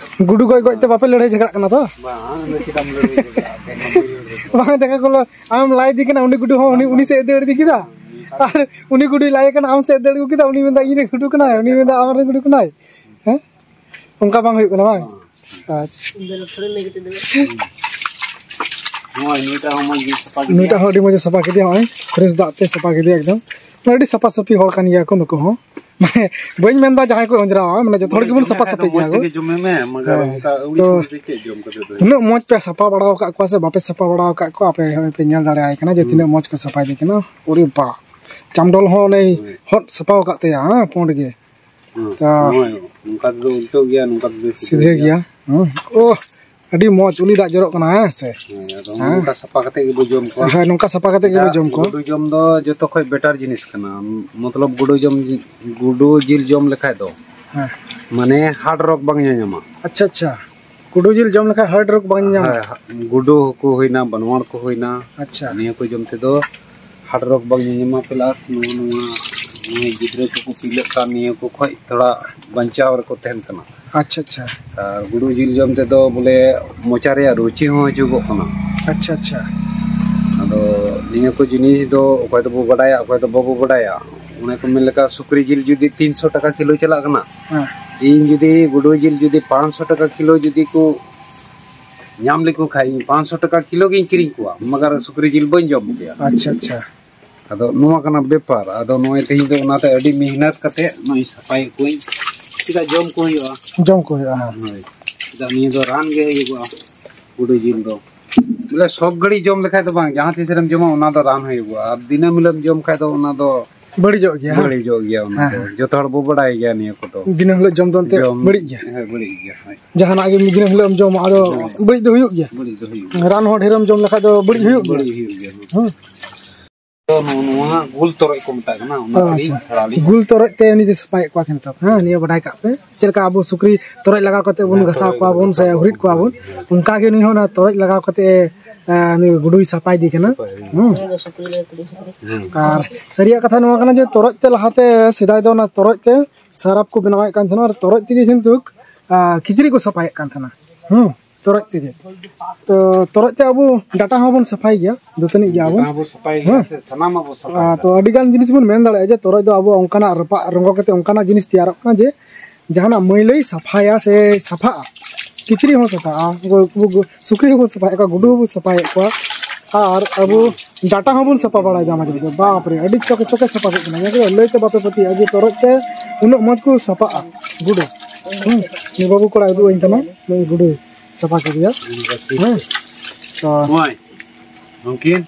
ᱜᱩᱰᱩ ᱜᱚᱡ ᱜᱚᱡ ᱛᱮ ᱵᱟᱯᱮ ᱞᱟᱹᱲᱦᱟᱹᱭ ᱡᱷᱟᱜᱽᱲᱟᱜ ᱠᱟᱱᱟ ᱛᱚ? ᱵᱟᱝ, ᱟᱫᱚ ᱪᱮᱫᱟᱜ ᱮᱢ ᱞᱟᱹᱲᱦᱟᱹᱭ ᱡᱷᱟᱜᱽᱲᱟᱜᱼᱟ? ᱵᱟᱝ, ᱡᱟᱭᱜᱟ ᱠᱚ ᱞᱚ-, ᱟᱢ ᱞᱟᱭ ᱤᱫᱤ ᱠᱟᱱᱟ, ᱩᱱᱤ ᱜᱩᱰᱩ ᱦᱚᱸ ᱩᱱᱤ, ᱩᱱᱤ ᱥᱮᱫ ᱮ ᱫᱟᱹᱲ ᱤᱫᱤ ᱠᱮᱫᱟ᱾ ᱟᱨ ᱩᱱᱤ ᱜᱩᱰᱩᱭ ᱞᱟᱭ ᱠᱟᱱᱟ, ᱟᱢ ᱥᱮᱫ ᱮ ᱫᱟᱹᱲ ᱟᱹᱜᱩ ᱠᱮᱫᱟ, ᱩᱱᱤ ᱢᱮᱱᱫᱟ, "ᱤᱧ ᱨᱮᱱ ᱜᱩᱰᱩ ᱠᱟᱱᱟᱭ", ᱩᱱᱤ ᱢᱮᱱᱫᱟ, "ᱟᱢ ᱨᱮᱱ ᱜᱩᱰᱩ ᱠᱟᱱᱟᱭ", ᱦᱮᱸ? ᱚᱱᱠᱟ ᱵᱟᱝ ᱦᱩᱭᱩᱜ ᱠᱟᱱᱟ, ᱵᱟᱝ? ᱦᱮᱸ᱾ ᱟᱪᱪᱷᱟ᱾ ᱱᱚᱜᱼᱚᱭ ᱱᱩᱭᱴᱟᱜ ᱦᱚᱸ ᱢᱚᱡᱽ ᱜᱮ ᱥᱟᱯᱷᱟ ᱠᱮᱫᱮᱭᱟ᱾ ᱱᱩᱭᱴᱟᱜ ᱦᱚᱸ ᱟᱹᱰᱤ ᱢᱚᱡᱽ ᱮ ᱥᱟᱯᱷᱟ ᱠᱮᱫᱮᱭᱟ, ᱱᱚᱜᱼᱚᱭ fresh ᱫᱟᱜ ᱛᱮ ᱥᱟᱯᱷᱟ ᱠᱮᱫᱮᱭᱟ ᱮᱠᱫᱚᱢ᱾ ᱟᱹᱰᱤ ᱥᱟᱯᱷᱟ ᱥᱟᱹᱯᱷᱤ ᱦᱚᱲ ᱠᱟᱱ ᱜᱮᱭᱟ ᱠᱚ ᱱᱩᱠᱩ ᱦᱚᱸ᱾ ᱢᱟᱱᱮ, ᱵᱟᱹᱧ ᱢᱮᱱᱫᱟ ᱡᱟᱦᱟᱸᱭ ᱠᱚ ᱚᱸᱡᱽᱨᱟᱣᱟ, ᱢᱟᱱᱮ, ᱡᱚᱛᱚ ᱦᱚᱲ ᱜᱮᱵᱚᱱ ᱡᱚᱢᱮ ᱥᱟᱯᱷᱟ ᱠᱷᱟᱡ ᱫᱚ ᱥᱟᱹᱯᱷᱤ ᱢᱚᱡᱽ ᱜᱮᱭᱟ ᱠᱚ᱾ ᱛᱮᱜᱮ ᱡᱚᱢᱮ ᱢᱮ, ᱢᱟᱜᱟᱨ ᱦᱮᱸ, ᱚᱱᱠᱟ ᱟᱹᱣᱲᱤ ᱛᱚ ᱥᱟᱹᱣᱲᱤ ᱫᱚ ᱪᱮᱫ ᱡᱚᱢ ᱠᱟᱛᱮ ᱫᱚ ᱦᱩᱭᱩᱜᱼᱟ? ᱛᱤᱱᱟᱹᱜ ᱢᱚᱡᱽ ᱯᱮ ᱥᱟᱯᱷᱟ ᱵᱟᱲᱟ ᱟᱠᱟᱫ ᱠᱚᱣᱟ ᱥᱮ ᱵᱟᱯᱮ ᱥᱟᱯᱷᱟ ᱵᱟᱲᱟ ᱟᱠᱟᱫ ᱠᱚᱣᱟ, ᱟᱯᱮ ᱦᱚᱸ ᱯᱮ ᱧᱮᱞ ᱫᱟᱲᱮᱭᱟᱭ ᱠᱟᱱᱟ ᱡᱮ ᱦᱩᱸ᱾ ᱛᱤᱱᱟᱹᱜ ᱢᱚᱡᱽ ᱠᱚ ᱥᱟᱯᱷᱟ ᱤᱫᱤ ᱠᱟᱱᱟ᱾ ᱳᱨᱮ ᱵᱟᱯ! ᱪᱟᱢᱰᱚᱞ ᱦᱚᱸ ᱚᱱᱮ ᱦᱳᱭ᱾ ᱦᱚᱫ ᱥᱟᱯᱷᱟ ᱟᱠᱟᱫ ᱛᱟᱭᱟ, ᱦᱮᱸ, ᱯᱩᱸᱰ ᱜᱮ᱾ ᱦᱮᱸ, ᱛᱚ ᱱᱚᱜᱼᱚᱭ ᱱᱚᱝᱠᱟ ᱛᱮᱫᱚ ᱩᱞᱴᱟᱹᱣ ᱜᱮᱭᱟ, ᱱᱚᱝᱠᱟ ᱛᱮᱫᱚ ᱥᱤᱫᱷᱟᱹ ᱥᱤᱫᱷᱟᱹ ᱜᱮᱭᱟ᱾ ᱜᱮᱭᱟ᱾ ᱦᱮᱸ᱾ ᱳᱦ, ᱟᱹᱰᱤ ᱢᱚᱡᱽ ᱩᱞᱤ ᱫᱟᱜ ᱡᱚᱨᱚᱜ ᱠᱟᱱᱟ, ᱦᱮᱸ ᱥᱮ? ᱦᱮᱸ, ᱟᱫᱚ ᱦᱮᱸ᱾ ᱱᱚᱝᱠᱟ ᱥᱟᱯᱷᱟ ᱠᱟᱛᱮ ᱜᱮᱵᱚ ᱡᱚᱢ ᱠᱚᱣᱟ᱾ ᱦᱮᱸ, ᱱᱚᱝᱠᱟ ᱥᱟᱯᱷᱟ ᱠᱟᱛᱮ ᱜᱮᱵᱚ ᱪᱮᱫᱟᱜ ᱡᱚᱢ ᱠᱚᱣᱟ᱾ ᱜᱩᱰᱩ ᱡᱚᱢ ᱫᱚ ᱡᱚᱛᱚ ᱠᱷᱚᱡ better ᱡᱤᱱᱤᱥ ᱠᱟᱱᱟ᱾ ᱢᱚᱛᱞᱚᱵ ᱜᱩᱰᱩ ᱡᱚᱢ, ᱜᱩᱰᱩ ᱡᱤᱞ ᱡᱚᱢ ᱞᱮᱠᱷᱟᱡ ᱫᱚ ᱦᱮᱸ᱾ ᱢᱟᱱᱮ heart ᱨᱳᱜᱽ ᱵᱟᱝ ᱧᱟᱧᱟᱢᱟ᱾ ᱟᱪᱪᱷᱟ, ᱟᱪᱪᱷᱟ᱾ ᱜᱩᱰᱩ ᱡᱤᱞ ᱡᱚᱢ ᱞᱮᱠᱷᱟᱱ heart ᱨᱳᱜᱽ ᱵᱟᱝ ᱧᱟᱧᱟᱢᱟ? ᱦᱮᱸ, ᱜᱩᱰᱩ ᱠᱚ ᱦᱩᱭᱱᱟ, ᱵᱟᱱᱣᱟᱲ ᱠᱚ ᱦᱩᱭᱱᱟ, ᱟᱪᱪᱷᱟ᱾ ᱱᱤᱭᱟᱹ ᱠᱚ ᱡᱚᱢ ᱛᱮᱫᱚ heart ᱨᱳᱜᱽ ᱵᱟᱝ ᱧᱟᱧᱟᱢᱟ, plus ᱱᱚᱣᱟ, ᱱᱚᱣᱟ, ᱱᱚᱣᱟ ᱜᱤᱫᱽᱨᱟᱹ ᱠᱚᱠᱚ ᱯᱤᱞᱟᱹᱜ ᱠᱟᱱ, ᱱᱤᱭᱟᱹ ᱠᱚ ᱠᱷᱚᱡ ᱛᱷᱚᱲᱟ ᱵᱟᱧᱪᱟᱣ ᱨᱮᱠᱚ ᱛᱟᱦᱮᱱ ᱠᱟᱱᱟ᱾ ᱟᱪᱪᱷᱟ, ᱟᱪᱪᱷᱟ᱾ ᱟᱨ ᱜᱩᱰᱩ ᱡᱤᱞ ᱡᱚᱢ ᱛᱮᱫᱚ ᱵᱚᱞᱮ ᱢᱚᱪᱟ ᱨᱮᱭᱟᱜ ᱨᱩᱪᱤ ᱦᱚᱸ ᱦᱤᱡᱩᱜᱚᱜ ᱠᱟᱱᱟ᱾ ᱟᱪᱪᱷᱟ, ᱟᱪᱪᱷᱟ᱾ ᱟᱫᱚ ᱱᱤᱭᱟᱹ ᱠᱚ ᱡᱤᱱᱤᱥ ᱫᱚ ᱚᱠᱚᱭ ᱫᱚᱵᱚ ᱵᱟᱰᱟᱭᱟ, ᱚᱠᱚᱭ ᱫᱚ ᱵᱟᱵᱚ ᱵᱟᱰᱟᱭᱟ᱾ ᱚᱱᱮ ᱠᱚ ᱢᱮᱱ ᱞᱮᱠᱟ, ᱥᱩᱠᱨᱤ ᱡᱤᱞ ᱡᱩᱫᱤ ᱛᱤᱱᱥᱚ ᱴᱟᱠᱟ ᱠᱤᱞᱳ ᱪᱟᱞᱟᱜ ᱠᱟᱱᱟ, ᱦᱮᱸ᱾ ᱤᱧ ᱡᱩᱫᱤ ᱜᱩᱰᱩ ᱡᱤᱞ ᱡᱩᱫᱤ ᱯᱟᱸᱪᱥᱚ ᱴᱟᱠᱟ ᱠᱤᱞᱳ ᱡᱩᱫᱤ ᱠᱚ ᱧᱟᱢ ᱞᱮᱠᱚ ᱠᱷᱟᱡ, ᱤᱧ ᱯᱟᱸᱪᱥᱚ ᱴᱟᱠᱟ ᱠᱤᱞᱳ ᱜᱤᱧ ᱠᱤᱨᱤᱧ ᱠᱚᱣᱟ, ᱢᱟᱜᱟᱨ ᱥᱩᱠᱨᱤ ᱡᱤᱞ ᱵᱟᱹᱧ ᱡᱚᱢ ᱠᱮᱭᱟ᱾ ᱟᱪᱪᱷᱟ, ᱟᱪᱪᱷᱟ᱾ ᱟᱫᱚ ᱱᱚᱣᱟ ᱠᱟᱱᱟ ᱵᱮᱯᱟᱨ᱾ ᱟᱫᱚ ᱱᱚᱜᱼᱚᱭ ᱛᱮᱦᱮᱧ ᱫᱚ ᱚᱱᱟᱛᱮ ᱟᱹᱰᱤ ᱢᱮᱦᱱᱚᱛ ᱠᱟᱛᱮ ᱱᱚᱜᱼᱚᱭ ᱥᱟᱯᱷᱟᱭᱮᱫ ᱠᱚᱣᱟᱹᱧ᱾ ᱪᱮᱫᱟᱜ ᱡᱚᱢ ᱠᱚ ᱦᱩᱭᱩᱜᱼᱟ? ᱡᱚᱢ ᱠᱚ ᱦᱩᱭᱩᱜᱼᱟ, ᱦᱮᱸ᱾ ᱦᱳᱭ᱾ ᱪᱮᱫᱟᱜ ᱱᱤᱭᱟᱹ ᱫᱚ ᱨᱟᱱ ᱜᱮ ᱦᱩᱭᱩᱜᱚᱜᱼᱟ, ᱜᱩᱰᱩ ᱡᱤᱞ ᱫᱚ᱾ ᱵᱚᱞᱮ ᱥᱚᱵ ᱜᱷᱟᱹᱲᱤᱡ ᱡᱚᱢ ᱞᱮᱠᱷᱟᱡ ᱫᱚ ᱵᱟᱝ, ᱡᱟᱦᱟᱸ ᱛᱤᱥ ᱨᱮᱢ ᱡᱚᱢᱟ ᱚᱱᱟ ᱫᱚ ᱨᱟᱱ ᱦᱩᱭᱩᱜᱚᱜᱼᱟ᱾ ᱟᱨ ᱫᱤᱱᱟᱹᱢ ᱦᱤᱞᱳᱜ ᱮᱢ ᱡᱚᱢ ᱠᱷᱟᱡ ᱫᱚ ᱚᱱᱟ ᱫᱚ ᱵᱟᱹᱲᱤᱡᱚᱜ ᱜᱮᱭᱟ, ᱦᱮᱸ? ᱵᱟᱹᱲᱤᱡᱚᱜ ᱜᱮᱭᱟ ᱚᱱᱟ ᱦᱮᱸ, ᱫᱚ᱾ ᱦᱮᱸ᱾ ᱡᱚᱛᱚ ᱦᱚᱲ ᱵᱚ ᱵᱟᱲᱟᱭ ᱜᱮᱭᱟ ᱱᱤᱭᱟᱹ ᱠᱚᱫᱚ᱾ ᱫᱤᱱᱟᱹᱢ ᱦᱤᱞᱳᱜ ᱡᱚᱢ ᱫᱚ ᱮᱱᱛᱮᱫ ᱡᱚᱢ ᱵᱟᱹᱲᱤᱡ ᱜᱮᱭᱟ᱾ ᱦᱮᱸ, ᱵᱟᱹᱲᱤᱡ ᱜᱮᱭᱟ, ᱦᱳᱭ᱾ ᱡᱟᱦᱟᱱᱟᱜ ᱜᱮ ᱢᱤᱫ ᱫᱤᱱ ᱦᱤᱞᱳᱜ ᱮᱢ ᱡᱚᱢᱟ, ᱟᱫᱚ ᱦᱮᱸ᱾ ᱵᱟᱹᱲᱤᱡ ᱫᱚ ᱦᱩᱭᱩᱜ ᱜᱮᱭᱟ᱾ ᱵᱟᱹᱲᱤᱡ ᱫᱚ ᱦᱩᱭᱩᱜ ᱜᱮᱭᱟ᱾ ᱨᱟᱱ ᱦᱚᱸ ᱰᱷᱮᱨᱮᱢ ᱡᱚᱢ ᱞᱮᱠᱷᱟᱡ ᱫᱚ ᱵᱟᱹᱲᱤᱡ ᱦᱩᱭᱩᱜ ᱜᱮᱭᱟ᱾ ᱵᱟᱹᱲᱤᱡ ᱦᱩᱭᱩᱜ ᱜᱮᱭᱟ, ᱦᱳᱭ᱾ ᱦᱮᱸ᱾ ᱛᱚ ᱱᱚᱣᱟ ᱜᱩᱞ ᱛᱚᱨᱚᱡ ᱠᱚ ᱢᱮᱛᱟᱜ ᱠᱟᱱᱟ, ᱚᱱᱟ ᱚ, ᱛᱮᱞᱤᱧ ᱟᱪᱪᱷᱟ᱾ ᱛᱷᱚᱲᱟ ᱞᱤᱧ ᱜᱩᱞ ᱛᱚᱨᱚᱡ ᱛᱮ ᱩᱱᱤ ᱫᱚ ᱥᱟᱯᱷᱟᱭᱮᱫ ᱠᱚᱣᱟ ᱠᱤᱱᱛᱩ, ᱦᱮᱸ, ᱱᱤᱭᱟᱹ ᱵᱟᱰᱟᱭ ᱠᱟᱜ ᱯᱮ᱾ ᱪᱮᱫ ᱞᱮᱠᱟ ᱟᱵᱚ ᱥᱩᱠᱨᱤ ᱛᱚᱨᱚᱡ ᱞᱟᱜᱟᱣ ᱠᱟᱛᱮ ᱵᱚᱱ ᱦᱮᱸ, ᱜᱷᱟᱥᱟᱣ ᱛᱚᱨᱚᱡ ᱠᱚᱣᱟ ᱵᱚᱱ ᱥᱮ ᱜᱷᱟᱥᱟᱣ ᱦᱩᱨᱤᱡ ᱠᱚᱣᱟ ᱵᱚᱱ, ᱦᱩᱨᱤᱡ ᱠᱚᱣᱟ ᱵᱚᱱ᱾ ᱚᱱᱠᱟ ᱜᱮ ᱱᱩᱭ ᱦᱚᱸ ᱚᱱᱟ ᱛᱚᱨᱚᱡ ᱞᱟᱜᱟᱣ ᱠᱟᱛᱮ, ᱮ, ᱱᱩᱭ ᱜᱩᱰᱩᱭ ᱥᱟᱯᱷᱟ ᱤᱫᱤ ᱠᱟᱱᱟ᱾ ᱥᱟᱯᱷᱟ ᱤᱫᱤ᱾ ᱦᱩᱸ᱾ ᱦᱮᱸ᱾ ᱟᱨ ᱥᱟᱹᱨᱤᱭᱟᱜ ᱠᱟᱛᱷᱟ ᱱᱚᱣᱟ ᱠᱟᱱᱟ ᱡᱮ ᱛᱚᱨᱚᱡ ᱛᱮ ᱞᱟᱦᱟᱛᱮ ᱥᱮᱫᱟᱭ ᱫᱚ ᱚᱱᱟ ᱛᱚᱨᱚᱡ ᱛᱮ ᱥᱟᱨᱟᱯ ᱠᱚ ᱵᱮᱱᱟᱣᱮᱫ ᱠᱟᱱ ᱛᱟᱦᱮᱱᱟ, ᱟᱨ ᱛᱚᱨᱚᱡ ᱛᱮᱜᱮ ᱠᱤᱱᱛᱩ, ᱟ, ᱠᱤᱪᱨᱤᱡ ᱠᱚ ᱥᱟᱯᱷᱟᱭᱮᱫ ᱠᱟᱱ ᱛᱟᱦᱮᱱᱟ᱾ ᱦᱩᱸ᱾ ᱛᱚᱨᱚᱡ ᱛᱮᱜᱮ᱾ ᱛᱚ, ᱛᱚᱨᱚᱡ ᱛᱮ ᱟᱵᱚ ᱰᱟᱴᱟ ᱦᱚᱸᱵᱚᱱ ᱥᱟᱯᱷᱟᱭ ᱜᱮᱭᱟ, ᱫᱟᱹᱛᱟᱹᱱᱤ ᱜᱮᱭᱟ ᱵᱚᱱ᱾ ᱰᱟᱴᱟ ᱦᱚᱸᱵᱚ ᱥᱟᱯᱷᱟᱭ ᱜᱮᱭᱟ ᱦᱮᱸ᱾ ᱥᱮ ᱥᱟᱱᱟᱢᱟᱜ ᱵᱚ ᱥᱟᱯᱷᱟᱭ ᱟᱨ ᱜᱮᱭᱟ᱾ ᱛᱚ, ᱟᱹᱰᱤ ᱜᱟᱱ ᱡᱤᱱᱤᱥ ᱵᱚᱱ ᱢᱮᱱ ᱫᱟᱲᱮᱭᱟᱜᱼᱟ ᱡᱮ ᱛᱚᱨᱚᱡ ᱫᱚ ᱟᱵᱚ ᱚᱱᱠᱟᱱᱟᱜ ᱨᱟᱯᱟᱜ ᱨᱚᱸᱜᱚ ᱠᱟᱛᱮ ᱚᱱᱠᱟᱱᱟᱜ ᱡᱤᱱᱤᱥ ᱛᱮᱭᱟᱨᱚᱜ ᱠᱟᱱᱟ ᱡᱮ ᱡᱟᱦᱟᱱᱟᱜ ᱢᱟᱹᱭᱞᱟᱹᱭ ᱥᱟᱯᱷᱟᱭᱟ ᱥᱮ ᱥᱟᱯᱷᱟᱜᱼᱟ᱾ ᱠᱤᱪᱨᱤᱡ ᱦᱚᱸ ᱥᱟᱯᱷᱟᱜᱼᱟ, ᱩᱱᱠᱩ, ᱩᱱᱠᱩ ᱥᱩᱠᱨᱤ ᱦᱚᱸᱵᱚ ᱥᱟᱯᱷᱟᱭᱮᱫ ᱠᱚᱣᱟ, ᱜᱩᱰᱩ ᱦᱚᱸᱵᱚ ᱥᱟᱯᱷᱟᱭᱮᱫ ᱠᱚᱣᱟ, ᱟᱨ ᱟᱵᱚ ᱰᱟᱴᱟ ᱦᱚᱸᱵᱚᱱ ᱥᱟᱯᱷᱟ ᱵᱟᱲᱟᱭᱮᱫᱟ ᱢᱟᱡᱷᱮ ᱢᱟᱡᱷᱮ᱾ ᱵᱟᱯ ᱨᱮ, ᱟᱹᱰᱤ ᱪᱚᱠᱮ ᱪᱚᱠᱮ ᱥᱟᱯᱷᱟ ᱠᱚᱜ ᱠᱟᱱᱟ᱾ ᱧᱮᱞ ᱠᱮᱫᱟ? ᱞᱟᱹᱭᱛᱮ ᱵᱟᱯᱮ ᱯᱟᱹᱛᱭᱟᱹᱜᱼᱟ ᱡᱮ ᱛᱚᱨᱚᱡ ᱛᱮ ᱩᱱᱟᱹᱜ ᱢᱚᱡᱽ ᱠᱚ ᱥᱟᱯᱷᱟᱜᱼᱟ ᱜᱩᱰᱩ᱾ ᱦᱩᱸ, ᱱᱩᱭ ᱵᱟᱹᱵᱩ ᱠᱚᱲᱟ ᱩᱫᱩᱜ ᱟᱹᱧ ᱠᱟᱱᱟ, ᱱᱩᱭ ᱜᱩᱰᱩ ᱥᱟᱯᱷᱟ ᱠᱮᱫᱮᱭᱟ᱾ ᱦᱮᱸ, ᱛᱚ ᱱᱚᱜᱼᱚᱭ ᱱᱩᱠᱤᱱ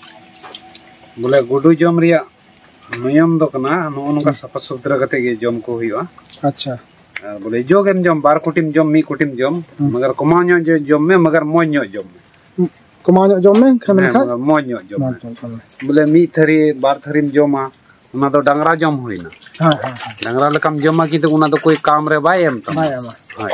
ᱵᱚᱞᱮ ᱜᱩᱰᱩ ᱡᱚᱢ ᱨᱮᱭᱟᱜ ᱱᱤᱭᱚᱢ ᱫᱚ ᱠᱟᱱᱟ, ᱱᱚᱜᱼᱚ ᱱᱚᱝᱠᱟ ᱥᱟᱯᱷᱟ ᱥᱩᱛᱨᱟᱹ ᱠᱟᱛᱮ ᱜᱮ ᱡᱚᱢ ᱠᱚ ᱦᱩᱭᱩᱜᱼᱟ᱾ ᱟᱪᱪᱷᱟ᱾ ᱟᱨ ᱵᱚᱞᱮ ᱡᱚ ᱜᱮᱢ ᱡᱚᱢ, ᱵᱟᱨ ᱠᱩᱴᱤᱢ ᱡᱚᱢ, ᱢᱤᱫ ᱠᱩᱴᱤᱢ ᱡᱚᱢ, ᱦᱩᱸ᱾ ᱢᱟᱜᱟᱨ ᱠᱚᱢᱟᱣ ᱧᱚᱜ ᱡᱚ-, ᱡᱚᱢ ᱢᱮ, ᱢᱟᱜᱟᱨ ᱢᱚᱡᱽ ᱧᱚᱜ ᱡᱚᱢ ᱢᱮ᱾ ᱦᱩᱸ᱾ ᱠᱚᱢᱟᱣ ᱧᱚᱜ ᱡᱚᱢ ᱢᱮ, ᱮᱱᱠᱷᱟᱱ ᱦᱮᱸ, ᱢᱮᱱᱠᱷᱟᱱ ᱢᱟᱜᱟᱨ ᱢᱚᱡᱽ ᱧᱚᱜ ᱡᱚᱢ ᱢᱚᱡᱽ ᱢᱮ᱾ ᱧᱚᱜ ᱡᱚᱢ ᱢᱮ᱾ ᱵᱚᱞᱮ ᱢᱤᱫ ᱛᱷᱟᱹᱨᱤ, ᱵᱟᱨ ᱛᱷᱟᱹᱨᱤᱢ ᱡᱚᱢᱟ, ᱚᱱᱟ ᱫᱚ ᱰᱟᱝᱨᱟ ᱡᱚᱢ ᱦᱩᱭᱱᱟ᱾ ᱦᱮᱸ, ᱦᱮᱸ, ᱦᱮᱸ᱾ ᱰᱟᱝᱨᱟ ᱞᱮᱠᱟᱢ ᱡᱚᱢᱟ, ᱠᱤᱱᱛᱩ ᱚᱱᱟ ᱫᱚ ᱠᱳᱭ ᱠᱟᱢ ᱨᱮ ᱵᱟᱭ ᱮᱢ ᱛᱟᱢᱟ᱾ ᱵᱟᱭ ᱮᱢᱟ᱾ ᱦᱳᱭ᱾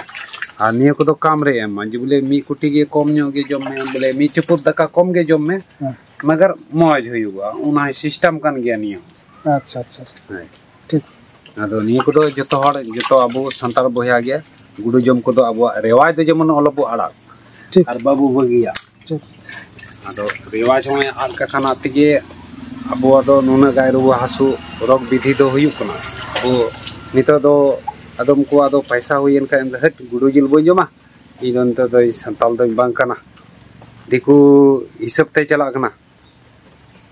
ᱟᱨ ᱱᱤᱭᱟᱹ ᱠᱚᱫᱚ ᱠᱟᱢ ᱨᱮ ᱮᱢᱟ, ᱡᱮ ᱵᱚᱞᱮ ᱢᱤᱫ ᱠᱩᱴᱤ ᱜᱮ ᱠᱚᱢ ᱧᱚᱜ ᱜᱮ ᱡᱚᱢ ᱢᱮ, ᱵᱚᱞᱮ ᱢᱤᱫ ᱪᱩᱯᱩᱫ ᱫᱟᱠᱟ ᱠᱚᱢ ᱜᱮ ᱡᱚᱢ ᱢᱮ, ᱦᱮᱸ᱾ ᱢᱟᱜᱟᱨ ᱢᱚᱡᱽ ᱦᱩᱭᱩᱜᱼᱟ, ᱚᱱᱟ ᱥᱤᱥᱴᱮᱢ ᱠᱟᱱ ᱜᱮᱭᱟ ᱱᱤᱭᱟᱹ᱾ ᱟᱪᱪᱷᱟ, ᱟᱪᱪᱷᱟ, ᱟᱪᱪᱷᱟ᱾ ᱦᱳᱭ᱾ ᱴᱷᱤᱠ᱾ ᱟᱫᱚ ᱱᱤᱭᱟᱹ ᱠᱚᱫᱚ ᱡᱚᱛᱚ ᱦᱚᱲ, ᱡᱚᱛᱚ ᱟᱵᱚ ᱥᱟᱱᱛᱟᱲ ᱵᱚᱭᱦᱟ ᱜᱮ, ᱜᱩᱰᱩ ᱡᱚᱢ ᱠᱚᱫᱚ ᱟᱵᱚᱣᱟᱜ ᱨᱮᱣᱟᱡᱽ ᱫᱚ ᱡᱮᱢᱚᱱ ᱟᱞᱚᱵᱚ ᱟᱲᱟᱜ᱾ ᱴᱷᱤᱠ᱾ ᱟᱨ ᱵᱟᱵᱚ ᱵᱟᱹᱜᱤᱭᱟ᱾ ᱴᱷᱤᱠ᱾ ᱟᱫᱚ ᱨᱮᱣᱟᱡᱽ ᱦᱚᱸ ᱟᱫ ᱠᱟᱠᱷᱟᱱ ᱛᱮᱜᱮ ᱟᱵᱚᱣᱟᱜ ᱫᱚ ᱱᱩᱱᱟᱹᱜ ᱜᱟᱱ ᱨᱩᱣᱟᱹ ᱦᱟᱹᱥᱩ, ᱨᱳᱜᱽ ᱵᱤᱫᱷᱤ ᱫᱚ ᱦᱩᱭᱩᱜ ᱠᱟᱱᱟ᱾ ᱟᱵᱚ ᱱᱤᱛᱚᱜ ᱫᱚ ᱟᱫᱚᱢ ᱠᱚᱣᱟᱜ ᱫᱚ ᱯᱟᱭᱥᱟ ᱦᱩᱭᱮᱱ ᱠᱷᱟᱱ, "ᱦᱟᱹᱴ, ᱜᱩᱰᱩ ᱡᱤᱞ ᱵᱟᱹᱧ ᱡᱚᱢᱟ, ᱤᱧ ᱫᱚ ᱱᱤᱛᱚᱜ ᱫᱚ ᱥᱟᱱᱛᱟᱲ ᱫᱚᱧ ᱵᱟᱝ ᱠᱟᱱᱟ, ᱫᱤᱠᱩ ᱦᱤᱥᱟᱹᱵ ᱛᱮ ᱪᱟᱞᱟᱜ ᱠᱟᱱᱟ᱾"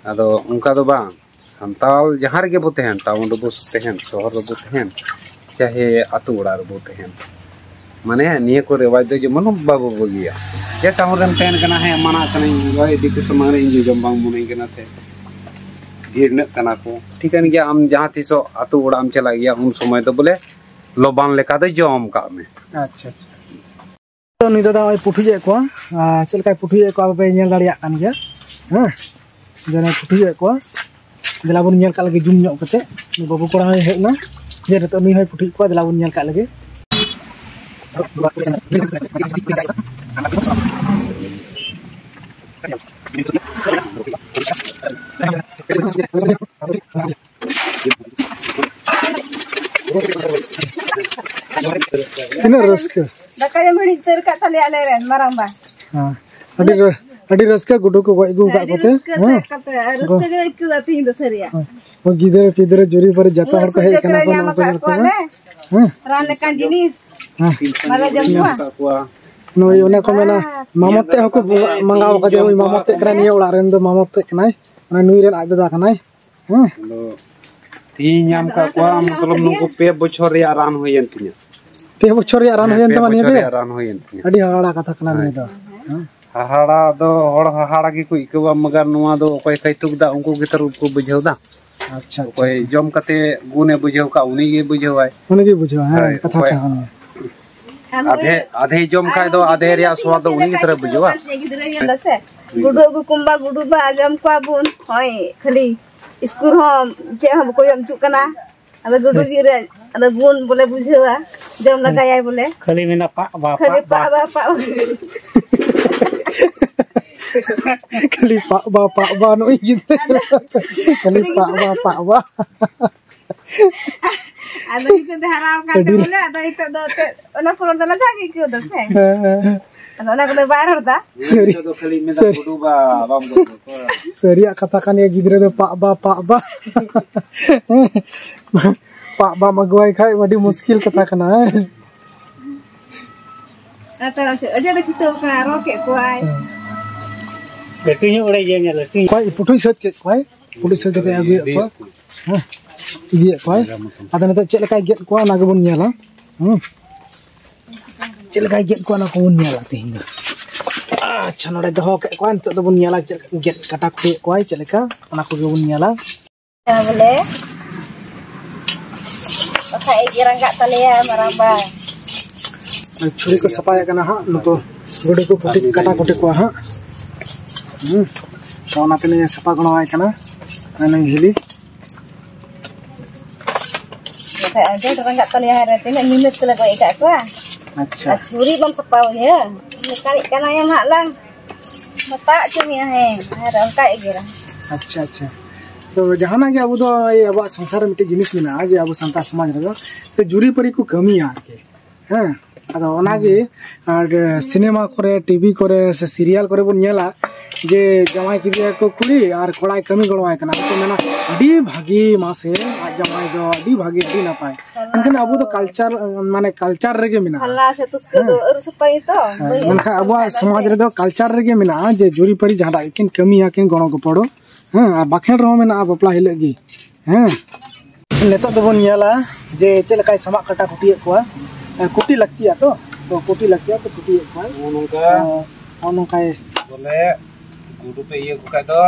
ᱟᱫᱚ ᱚᱱᱠᱟ ᱫᱚ ᱵᱟᱝ, ᱥᱟᱱᱛᱟᱲ ᱡᱟᱦᱟᱸ ᱨᱮᱜᱮ ᱵᱚ ᱛᱟᱦᱮᱱ, ᱴᱟᱣᱩᱱ ᱨᱮᱵᱚ ᱛᱟᱦᱮᱱ, ᱥᱚᱦᱚᱨ ᱨᱮᱵᱚ ᱛᱟᱦᱮᱱ, ᱪᱟᱦᱮ ᱟᱛᱳ ᱚᱲᱟᱜ ᱨᱮᱵᱚ ᱛᱟᱦᱮᱱ, ᱢᱟᱱᱮ ᱱᱤᱭᱟᱹ ᱠᱚ ᱨᱮᱣᱟᱡᱽ ᱫᱚ ᱡᱮᱢᱚᱱ ᱵᱟᱵᱚ ᱵᱟᱹᱜᱤᱭᱟ᱾ ᱡᱮ ᱴᱟᱣᱩᱱ ᱨᱮᱢ ᱛᱟᱦᱮᱱ ᱠᱟᱱᱟ, ᱦᱮᱸ, ᱢᱟᱱᱟ ᱠᱟᱹᱱᱟᱹᱧ, ᱫᱤᱠᱩ ᱥᱟᱢᱟᱝ ᱨᱮ ᱤᱧ ᱡᱚᱡᱚᱢ ᱵᱟᱝ ᱢᱚᱱᱮᱧ ᱠᱟᱱᱟ ᱥᱮ ᱜᱷᱤᱨᱱᱟᱹᱜ ᱠᱟᱱᱟ ᱠᱚ, ᱴᱷᱤᱠᱟᱹᱱ ᱜᱮᱭᱟ᱾ ᱟᱢ ᱡᱟᱦᱟᱸ ᱛᱤᱥᱚᱜ ᱟᱛᱳ ᱚᱲᱟᱜ ᱮᱢ ᱪᱟᱞᱟᱜ ᱜᱮᱭᱟ, ᱩᱱ ᱥᱚᱢᱚᱭ ᱫᱚ ᱵᱚᱞᱮ ᱞᱚᱵᱟᱱ ᱞᱮᱠᱟ ᱫᱚ ᱡᱚᱢ ᱠᱟᱜ ᱢᱮ᱾ ᱟᱪᱪᱷᱟ, ᱟᱪᱪᱷᱟ᱾ ᱛᱚ ᱱᱩᱭ ᱫᱟᱫᱟ ᱱᱚᱜᱼᱚᱭ ᱯᱩᱴᱷᱤᱭᱮᱫ ᱠᱚᱣᱟ, ᱟᱨ ᱪᱮᱫ ᱞᱮᱠᱟᱭ ᱯᱩᱴᱷᱤᱭᱮᱫ ᱠᱚᱣᱟ ᱟᱯᱮ ᱯᱮ ᱧᱮᱞ ᱫᱟᱲᱮᱭᱟᱜ ᱠᱟᱱ ᱜᱮᱭᱟ᱾ ᱦᱮᱸ, ᱡᱮ ᱱᱚᱜᱼᱚᱭ ᱯᱩᱴᱷᱤᱭᱮᱫ ᱠᱚᱣᱟ, ᱫᱮᱞᱟ ᱵᱚᱱ ᱧᱮᱞ ᱠᱟᱜ ᱞᱮᱜᱮ ᱡᱩᱢ ᱧᱚᱜ ᱠᱟᱛᱮ᱾ ᱩᱱᱤ ᱵᱟᱹᱵᱩ ᱠᱚᱲᱟ ᱦᱚᱸᱭ ᱦᱮᱡ ᱮᱱᱟ, ᱡᱮ ᱱᱤᱛᱚᱜ ᱱᱩᱭ ᱦᱚᱸᱭ ᱯᱩᱴᱷᱤᱭᱮᱫ ᱠᱚᱣᱟ, ᱫᱮᱞᱟ ᱵᱚᱱ ᱧᱮᱞ ᱠᱟᱜ ᱞᱮᱜᱮ᱾ ᱛᱤᱱᱟᱹᱜ ᱨᱟᱹᱥᱠᱟᱹ᱾ ᱫᱟᱠᱟ ᱡᱚᱢ ᱦᱤᱲᱤᱧ ᱩᱛᱟᱹᱨ ᱠᱟᱜ ᱛᱟᱞᱮᱭᱟ ᱟᱞᱮ ᱨᱮᱱ ᱢᱟᱨᱟᱝᱵᱟ᱾ ᱦᱮᱸ᱾ ᱟᱹᱰᱤ ᱨᱟᱹ-, ᱟᱹᱰᱤ ᱨᱟᱹᱥᱠᱟᱹ ᱜᱩᱰᱩ ᱠᱚ ᱜᱚᱡ ᱟᱹᱜᱩ ᱠᱟᱜ ᱟᱹᱰᱤ ᱠᱚᱛᱮ᱾ ᱨᱟᱹᱥᱠᱟᱹ ᱦᱮᱸ᱾ ᱛᱮ ᱠᱟᱛᱮ, ᱨᱟᱹᱥᱠᱟᱹ ᱜᱮ ᱟᱹᱭᱠᱟᱹᱣ ᱫᱟ ᱛᱤᱦᱤᱧ ᱫᱚ ᱥᱟᱹᱨᱤᱭᱟᱜ᱾ ᱦᱮᱸ᱾ ᱜᱤᱫᱽᱨᱟᱹ ᱯᱤᱫᱽᱨᱟᱹ ᱡᱩᱨᱤ ᱯᱟᱹᱨᱤ ᱡᱚᱛᱚ ᱩᱱᱟᱹᱜ ᱦᱚᱲ ᱠᱚ ᱦᱮᱡ ᱥᱩᱡᱳᱜᱽ ᱟᱠᱟᱱᱟ ᱨᱮ ᱠᱚ, ᱧᱟᱢ ᱱᱚᱝᱠᱟ ᱟᱠᱟᱫ ᱧᱮᱞ ᱠᱚᱣᱟ ᱠᱚᱢᱮ᱾ ᱞᱮ᱾ ᱦᱮᱸ᱾ ᱨᱟᱱ ᱞᱮᱠᱟᱱ ᱡᱤᱱᱤᱥ᱾ ᱦᱮᱸ᱾ ᱵᱟᱞᱮ ᱡᱚᱢ ᱠᱚᱣᱟ᱾ ᱱᱚᱜᱼᱚᱭ ᱚᱱᱮ ᱠᱚ ᱢᱮᱱᱟ, ᱢᱟᱢᱚᱛ ᱛᱮ ᱦᱚᱸᱠᱚ ᱢᱟᱸᱜᱟᱣ ᱠᱟᱫᱮᱭᱟ, ᱩᱱᱤ ᱢᱟᱢᱚᱛ ᱛᱮᱫ ᱠᱟᱱᱟᱭ, ᱱᱤᱭᱟᱹ ᱚᱲᱟᱜ ᱨᱮᱱ ᱫᱚ ᱢᱟᱢᱚᱛ ᱛᱮᱫ ᱠᱟᱱᱟᱭ, ᱢᱟᱱᱮ ᱱᱩᱭ ᱨᱮᱱ ᱟᱡ ᱫᱟᱫᱟ ᱠᱟᱱᱟᱭ᱾ ᱦᱮᱸ᱾ ᱟᱫᱚ ᱛᱤᱦᱤᱧ ᱧᱟᱢ ᱠᱟᱜ ᱠᱚᱣᱟ, ᱢᱚᱛᱞᱚᱵ ᱱᱩᱠᱩ ᱯᱮ ᱵᱚᱪᱷᱚᱨ ᱨᱮᱭᱟᱜ ᱨᱟᱱ ᱦᱩᱭᱮᱱ ᱛᱤᱧᱟ᱾ ᱯᱮ ᱵᱚᱪᱷᱚᱨ ᱨᱮᱭᱟᱜ ᱨᱟᱱ ᱦᱮᱸ, ᱦᱩᱭᱮᱱ ᱯᱮ ᱛᱟᱢᱟ ᱱᱤᱭᱟᱹ ᱵᱚᱪᱷᱚᱨ ᱛᱮ? ᱨᱮᱭᱟᱜ ᱨᱟᱱ ᱦᱩᱭᱮᱱ ᱛᱤᱧᱟ᱾ ᱟᱹᱰᱤ ᱦᱟᱦᱟᱲᱟ ᱠᱟᱛᱷᱟ ᱠᱟᱱᱟ ᱦᱳᱭ᱾ ᱱᱤᱭᱟᱹ ᱫᱚ᱾ ᱦᱮᱸ᱾ ᱦᱟᱦᱟᱲᱟ ᱫᱚ ᱦᱚᱲ ᱦᱟᱦᱟᱲᱟ ᱜᱮᱠᱚ ᱟᱹᱭᱠᱟᱹᱣᱟ, ᱢᱟᱜᱟᱨ ᱱᱚᱣᱟ ᱫᱚ ᱚᱠᱚᱭ ᱠᱟᱹᱭᱛᱩᱠ ᱫᱟ, ᱩᱱᱠᱩ ᱜᱮ ᱛᱟᱹᱨᱩᱵ ᱠᱚ ᱵᱩᱡᱷᱟᱹᱣ ᱫᱟ᱾ ᱟᱪᱪᱷᱟ, ᱟᱪᱪᱷᱟ, ᱚᱠᱚᱭ ᱟᱪᱪᱷᱟ᱾ ᱡᱚᱢ ᱠᱟᱛᱮ ᱜᱩᱱᱮ ᱵᱩᱡᱷᱟᱹᱣ ᱠᱟᱜ, ᱩᱱᱤ ᱜᱮ ᱵᱩᱡᱷᱟᱹᱣᱟᱭ᱾ ᱩᱱᱤ ᱜᱮ ᱵᱩᱡᱷᱟᱹᱣᱟ, ᱦᱮᱸ, ᱦᱳᱭ, ᱠᱟᱛᱷᱟ ᱚᱠᱚᱭ ᱠᱟᱱ ᱜᱮᱭᱟ᱾ ᱟᱫᱷᱮ, ᱟᱫᱷᱮ ᱡᱚᱢ ᱠᱷᱟᱡ ᱫᱚ ᱟᱫᱷᱮ ᱨᱮᱭᱟᱜ ᱥᱣᱟᱫ ᱫᱚ ᱩᱱᱤ ᱜᱮ ᱛᱚᱨᱮ ᱵᱩᱡᱷᱟᱹᱣᱟ᱾ ᱜᱤᱫᱽᱨᱟᱹ ᱧᱮᱞ ᱫᱟ ᱥᱮ, ᱜᱩᱰᱩ ᱟᱹᱜᱩ ᱠᱩᱢᱵᱟ ᱜᱩᱰᱩ ᱵᱟ ᱡᱚᱢ ᱠᱚᱣᱟ ᱵᱚᱱ, ᱦᱳᱭ, ᱠᱷᱟᱹᱞᱤ ᱤᱥᱠᱩᱞ ᱦᱚᱸ ᱪᱮᱫ ᱦᱚᱸ ᱵᱟᱠᱚ ᱡᱚᱢ ᱦᱚᱪᱚᱜ ᱠᱟᱱᱟ᱾ ᱟᱫᱚ ᱜᱩᱰᱩ ᱦᱮᱸ᱾ ᱜᱤᱫᱽᱨᱟᱹ, ᱟᱫᱚ ᱜᱩᱱ ᱵᱚᱞᱮ ᱵᱩᱡᱷᱟᱹᱣᱟ, ᱡᱚᱢ ᱦᱮᱸ᱾ ᱞᱟᱜᱟᱭᱟᱭ ᱵᱚᱞᱮ᱾ ᱠᱷᱟᱹᱞᱤ ᱢᱮᱱᱟ ᱯᱟᱜ ᱵᱟ, ᱠᱷᱟᱹᱞᱤ ᱯᱟᱜ ᱵᱟ᱾ ᱯᱟᱜ ᱵᱟ, ᱯᱟᱜ ᱵᱟ᱾ ᱠᱷᱟᱹᱞᱤ ᱯᱟᱜ ᱵᱟ, ᱯᱟᱜ ᱵᱟ, ᱱᱩᱭ ᱜᱤᱫᱽᱨᱟᱹ᱾ ᱟᱫᱚ ᱠᱷᱟᱹᱞᱤ ᱩᱱᱤ ᱯᱟᱜ ᱜᱤᱫᱽᱨᱟᱹ ᱵᱟ, ᱯᱟᱜ ᱵᱟ᱾ ᱟᱫᱚ ᱱᱤᱛᱚᱜ ᱫᱚ ᱦᱟᱨᱟ ᱟᱠᱟᱱ ᱛᱮ ᱟᱹᱰᱤ ᱵᱚᱞᱮ, ᱟᱫᱚ ᱱᱤᱛᱚᱜ ᱫᱚ ᱮᱱᱛᱮᱫ ᱚᱱᱟ ᱯᱚᱨᱚᱵᱽ ᱫᱚ ᱞᱟᱡᱟᱣ ᱜᱮ ᱟᱹᱭᱠᱟᱹᱣ ᱫᱟ ᱥᱮ᱾ ᱦᱮᱸ, ᱦᱮᱸ, ᱦᱮᱸ᱾ ᱟᱫᱚ ᱚᱱᱟ ᱠᱚᱫᱚ ᱵᱟᱭ ᱨᱚᱲ ᱫᱟ᱾ ᱥᱟᱹᱨᱤ, ᱱᱤᱛᱚᱜ ᱫᱚ ᱠᱷᱟᱹᱞᱤ ᱢᱮᱱᱫᱟ ᱥᱟᱹᱨᱤ᱾ ᱜᱩᱰᱩ ᱵᱟ, ᱵᱟᱢ ᱜᱚᱡ ᱠᱚᱣᱟ᱾ ᱥᱟᱹᱨᱤᱭᱟᱜ ᱠᱟᱛᱷᱟ ᱠᱟᱱ ᱜᱮᱭᱟ, ᱜᱤᱫᱽᱨᱟᱹ ᱫᱚ ᱯᱟᱜ ᱵᱟ, ᱯᱟᱜ ᱵᱟ᱾ ᱯᱟᱜ ᱵᱟᱢ ᱟᱹᱜᱩᱣᱟᱭ ᱠᱷᱟᱡ ᱟᱹᱰᱤ ᱢᱩᱥᱠᱤᱞ ᱠᱟᱛᱷᱟ ᱠᱟᱱᱟ᱾ ᱟᱫᱚ ᱟᱹᱰᱤ ᱟᱸᱴᱮ ᱪᱷᱩᱴᱟᱹᱣ ᱠᱟᱱᱟ, ᱨᱚ ᱠᱮᱫ ᱠᱚᱣᱟᱭ᱾ ᱦᱮᱸ᱾ ᱞᱟᱹᱴᱩ ᱧᱚᱜ ᱵᱟᱲᱟᱭ ᱜᱮᱭᱟ, ᱧᱮᱞ ᱞᱟᱹᱴᱩ ᱧᱚᱜ᱾ ᱚᱠᱚᱭ ᱯᱩᱴᱷᱩᱭ ᱥᱟᱹᱛ ᱠᱮᱫ ᱠᱚᱣᱟᱭ? ᱯᱩᱴᱷᱩᱭ ᱥᱟᱹᱛ ᱠᱟᱛᱮ ᱟᱹᱜᱩᱭᱮᱫ ᱠᱚᱣᱟ᱾ ᱦᱮᱸ, ᱤᱫᱤᱭᱮᱫ ᱠᱚᱣᱟᱭ᱾ ᱟᱫᱚ ᱱᱤᱛᱚᱜ ᱪᱮᱫ ᱞᱮᱠᱟᱭ ᱜᱮᱫ ᱠᱚᱣᱟ, ᱚᱱᱟ ᱜᱮᱵᱚᱱ ᱧᱮᱞᱟ᱾ ᱦᱮᱸ, ᱪᱮᱫ ᱞᱮᱠᱟᱭ ᱜᱮᱫ ᱠᱚᱣᱟ, ᱚᱱᱟ ᱠᱚᱵᱚᱱ ᱧᱮᱞᱟ ᱛᱮᱦᱮᱧ ᱫᱚ᱾ ᱟᱪᱪᱷᱟ, ᱱᱚᱰᱮ ᱫᱚᱦᱚ ᱠᱮᱫ ᱠᱚᱣᱟ, ᱱᱤᱛᱚᱜ ᱫᱚᱵᱚᱱ ᱧᱮᱞᱟ ᱪᱮᱫ ᱞᱮᱠᱟ ᱜᱮᱫ ᱠᱟᱴᱟ ᱠᱩᱴᱤᱭᱮᱫ ᱠᱚᱣᱟᱭ, ᱪᱮᱫ ᱞᱮᱠᱟ, ᱚᱱᱟ ᱠᱚᱜᱮ ᱵᱚᱱ ᱧᱮᱞᱟ᱾ ᱵᱚᱞᱮ ᱵᱟᱠᱷᱟᱡ ᱮ ᱨᱟᱸᱜᱟᱜ ᱛᱟᱞᱮᱭᱟ ᱢᱟᱨᱟᱝ ᱵᱟ᱾ ᱪᱷᱩᱨᱤ ᱠᱚ ᱥᱟᱯᱷᱟᱭᱮᱫ ᱠᱟᱱᱟ ᱦᱟᱸᱜ, ᱱᱩᱠᱩ ᱜᱩᱰᱩ ᱠᱚ ᱠᱩᱴᱤ, ᱠᱟᱴᱟ ᱠᱩᱴᱤ ᱠᱚᱣᱟ ᱦᱟᱸᱜ᱾ ᱦᱩᱸ, ᱛᱚ ᱚᱱᱟᱛᱮ ᱱᱤᱭᱟᱹ ᱥᱟᱯᱷᱟ ᱜᱚᱲᱚᱣᱟᱭ ᱠᱟᱱᱟ ᱱᱩᱭ ᱦᱤᱞᱤ᱾ ᱵᱟᱠᱷᱟᱡ ᱟᱹᱰᱤ ᱟᱸᱴ ᱨᱟᱸᱜᱟᱜ ᱛᱟᱞᱮᱭᱟ, ᱦᱟᱭ ᱨᱮ ᱛᱤᱱᱟᱹᱜ ᱧᱤᱫᱟᱹ ᱛᱮᱞᱮ ᱜᱚᱡ ᱟᱠᱟᱫ ᱠᱚᱣᱟ᱾ ᱟᱪᱪᱷᱟ᱾ ᱟᱨ ᱪᱷᱩᱨᱤ ᱵᱟᱢ ᱥᱟᱯᱷᱟ ᱟᱹᱧᱟᱹ, ᱢᱮᱛᱟᱫ ᱠᱟᱱᱟᱭᱮᱢ ᱦᱟᱸᱜ ᱞᱟᱝ ᱢᱮᱛᱟᱜ ᱦᱚᱪᱚ ᱢᱮᱭᱟ, ᱦᱮᱸ, ᱟᱨ ᱚᱱᱠᱟ ᱮᱜᱮᱨᱟ᱾ ᱟᱪᱪᱷᱟ, ᱟᱪᱪᱷᱟ᱾ ᱛᱚ ᱡᱟᱦᱟᱱᱟᱜ ᱜᱮ ᱟᱵᱚ ᱫᱚ, ᱮᱭ, ᱟᱵᱚᱣᱟᱜ ᱥᱚᱝᱥᱟᱨ ᱨᱮ ᱢᱤᱫᱴᱮᱡ ᱡᱤᱱᱤᱥ ᱢᱮᱱᱟᱜᱼᱟ ᱡᱮ ᱟᱵᱚ ᱥᱟᱱᱛᱟᱲ ᱥᱚᱢᱟᱡᱽ ᱨᱮᱫᱚ ᱛᱚ ᱡᱩᱨᱤᱯᱟᱹᱨᱤ ᱠᱚ ᱠᱟᱹᱢᱤᱭᱟ ᱟᱨᱠᱤ᱾ ᱦᱮᱸ, ᱟᱫᱚ ᱚᱱᱟᱜᱮ, ᱟᱨ ᱥᱤᱱᱮᱢᱟ ᱠᱚᱨᱮ, ᱴᱤᱵᱷᱤ ᱠᱚᱨᱮ ᱥᱮ ᱥᱤᱨᱤᱭᱟᱞ ᱠᱚᱨᱮ ᱵᱚᱱ ᱧᱮᱞᱟ ᱡᱮ ᱡᱟᱶᱟᱭ ᱠᱮᱫᱮᱭᱟ ᱠᱚ ᱠᱩᱲᱤ ᱟᱨ ᱠᱚᱲᱟᱭ ᱠᱟᱹᱢᱤ ᱜᱚᱲᱚᱣᱟᱭ ᱠᱟᱱᱟ᱾ ᱟᱫᱚ ᱠᱚ ᱢᱮᱱᱟ, "ᱟᱹᱰᱤ ᱵᱷᱟᱹᱜᱤ, ᱢᱟᱥᱮ, ᱟᱡ ᱡᱟᱶᱟᱭ ᱫᱚ ᱟᱹᱰᱤ ᱵᱷᱟᱹᱜᱤ, ᱟᱹᱰᱤ ᱱᱟᱯᱟᱭ᱾" ᱢᱮᱱᱠᱷᱟᱱ ᱟᱵᱚ ᱫᱚ ᱠᱟᱞᱪᱟᱨ, ᱢᱟᱱᱮ ᱠᱟᱞᱪᱟᱨ ᱨᱮᱜᱮ ᱢᱮᱱᱟᱜᱼᱟ᱾ ᱯᱷᱟᱞᱱᱟ ᱥᱮ ᱛᱩᱥᱠᱟᱹ ᱫᱚ ᱦᱮᱸ᱾ ᱟᱹᱨᱩᱵ ᱥᱟᱯᱷᱟᱭ ᱛᱚ᱾ ᱦᱮᱸ, ᱵᱟᱹᱧ ᱢᱮᱱᱠᱷᱟᱱ ᱟᱹᱨᱩᱵ ᱟᱵᱚᱣᱟᱜ ᱥᱟᱯᱷᱟᱭ ᱥᱚᱢᱟᱡᱽ ᱫᱟᱲᱮᱭᱟᱜ ᱨᱮᱫᱚ ᱠᱟᱞᱪᱟᱨ ᱨᱮᱜᱮ ᱢᱮᱱᱟᱜᱼᱟ ᱡᱮ ᱡᱩᱨᱤᱯᱟᱹᱨᱤ ᱡᱟᱦᱟᱸᱴᱟᱜ ᱜᱮᱠᱤᱱ ᱠᱟᱹᱢᱤᱭᱟ ᱠᱤᱱ ᱜᱚᱲᱚ ᱜᱚᱯᱚᱲᱚ᱾ ᱦᱮᱸ, ᱟᱨ ᱵᱟᱠᱷᱮᱲ ᱨᱮᱦᱚᱸ ᱢᱮᱱᱟᱜᱼᱟ ᱵᱟᱯᱞᱟ ᱦᱤᱞᱳᱜ ᱜᱮ᱾ ᱦᱮᱸ, ᱱᱤᱛᱚᱜ ᱫᱚᱵᱚᱱ ᱧᱮᱞᱟ ᱡᱮ ᱪᱮᱫ ᱞᱮᱠᱟᱭ ᱥᱟᱢᱟᱜ ᱠᱟᱴᱟ ᱠᱩᱴᱤᱭᱮᱫ ᱠᱚᱣᱟ, ᱮ, ᱠᱩᱴᱤ ᱞᱟᱹᱠᱛᱤᱭᱟ ᱛᱚ, ᱛᱚ ᱠᱩᱴᱤ ᱞᱟᱹᱠᱛᱤᱭᱟ ᱛᱚ ᱠᱩᱴᱤᱭᱮᱫ ᱠᱚᱣᱟᱭ᱾ ᱱᱚᱜᱼᱚ ᱱᱚᱝᱠᱟ᱾ ᱮ, ᱱᱚᱜᱼᱚ ᱱᱚᱝᱠᱟᱭ᱾ ᱵᱚᱞᱮ ᱜᱩᱰᱩ ᱯᱮ ᱤᱭᱟᱹ ᱠᱚ ᱠᱷᱟᱡ ᱫᱚ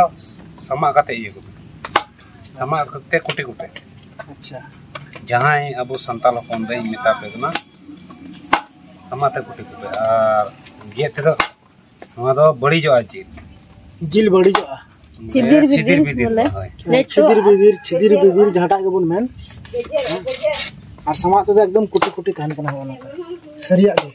ᱥᱟᱢᱟᱜ ᱠᱟᱛᱮ ᱤᱭᱟᱹ ᱠᱚᱯᱮ᱾ ᱥᱟᱢᱟᱜ ᱠᱟᱛᱮ ᱠᱩᱴᱤ ᱠᱩᱴᱤ᱾ ᱟᱪᱪᱷᱟ᱾ ᱡᱟᱦᱟᱸᱭ ᱟᱵᱚ ᱥᱟᱱᱛᱟᱲ ᱦᱚᱯᱚᱱ ᱫᱚᱧ ᱢᱮᱛᱟ ᱯᱮ ᱠᱟᱱᱟ, ᱥᱟᱢᱟᱜ ᱛᱮ ᱠᱩᱴᱤ ᱠᱩᱴᱤ᱾ ᱟᱨ ᱜᱮᱫ ᱛᱮᱫᱚ ᱱᱚᱣᱟ ᱫᱚ ᱵᱟᱹᱲᱤᱡᱚᱜᱼᱟ ᱡᱤᱞ᱾ ᱡᱤᱞ ᱵᱟᱹᱲᱤᱡᱚᱜᱼᱟ᱾ ᱥᱤᱫᱤᱨ ᱵᱤᱫᱤᱨ ᱥᱤᱫᱤᱨ ᱵᱤᱫᱤᱨ ᱵᱚᱞᱮ᱾ ᱦᱳᱭ᱾ ᱞᱮᱴᱚ᱾ ᱥᱤᱫᱤᱨ ᱵᱤᱫᱤᱨ, ᱪᱷᱤᱫᱤᱨ ᱵᱤᱫᱤᱨ, ᱡᱟᱦᱟᱸᱴᱟᱜ ᱜᱮᱵᱚᱱ ᱢᱮᱱ᱾ ᱟᱨ ᱥᱟᱢᱟᱜ ᱛᱮᱫᱚ ᱮᱠᱫᱚᱢ ᱠᱩᱴᱤ ᱠᱩᱴᱤ ᱛᱟᱦᱮᱱ ᱠᱟᱱᱟ, ᱦᱚᱸᱜᱼᱚ ᱱᱚᱝᱠᱟ᱾ ᱥᱟᱹᱨᱤᱭᱟᱜ ᱜᱮ᱾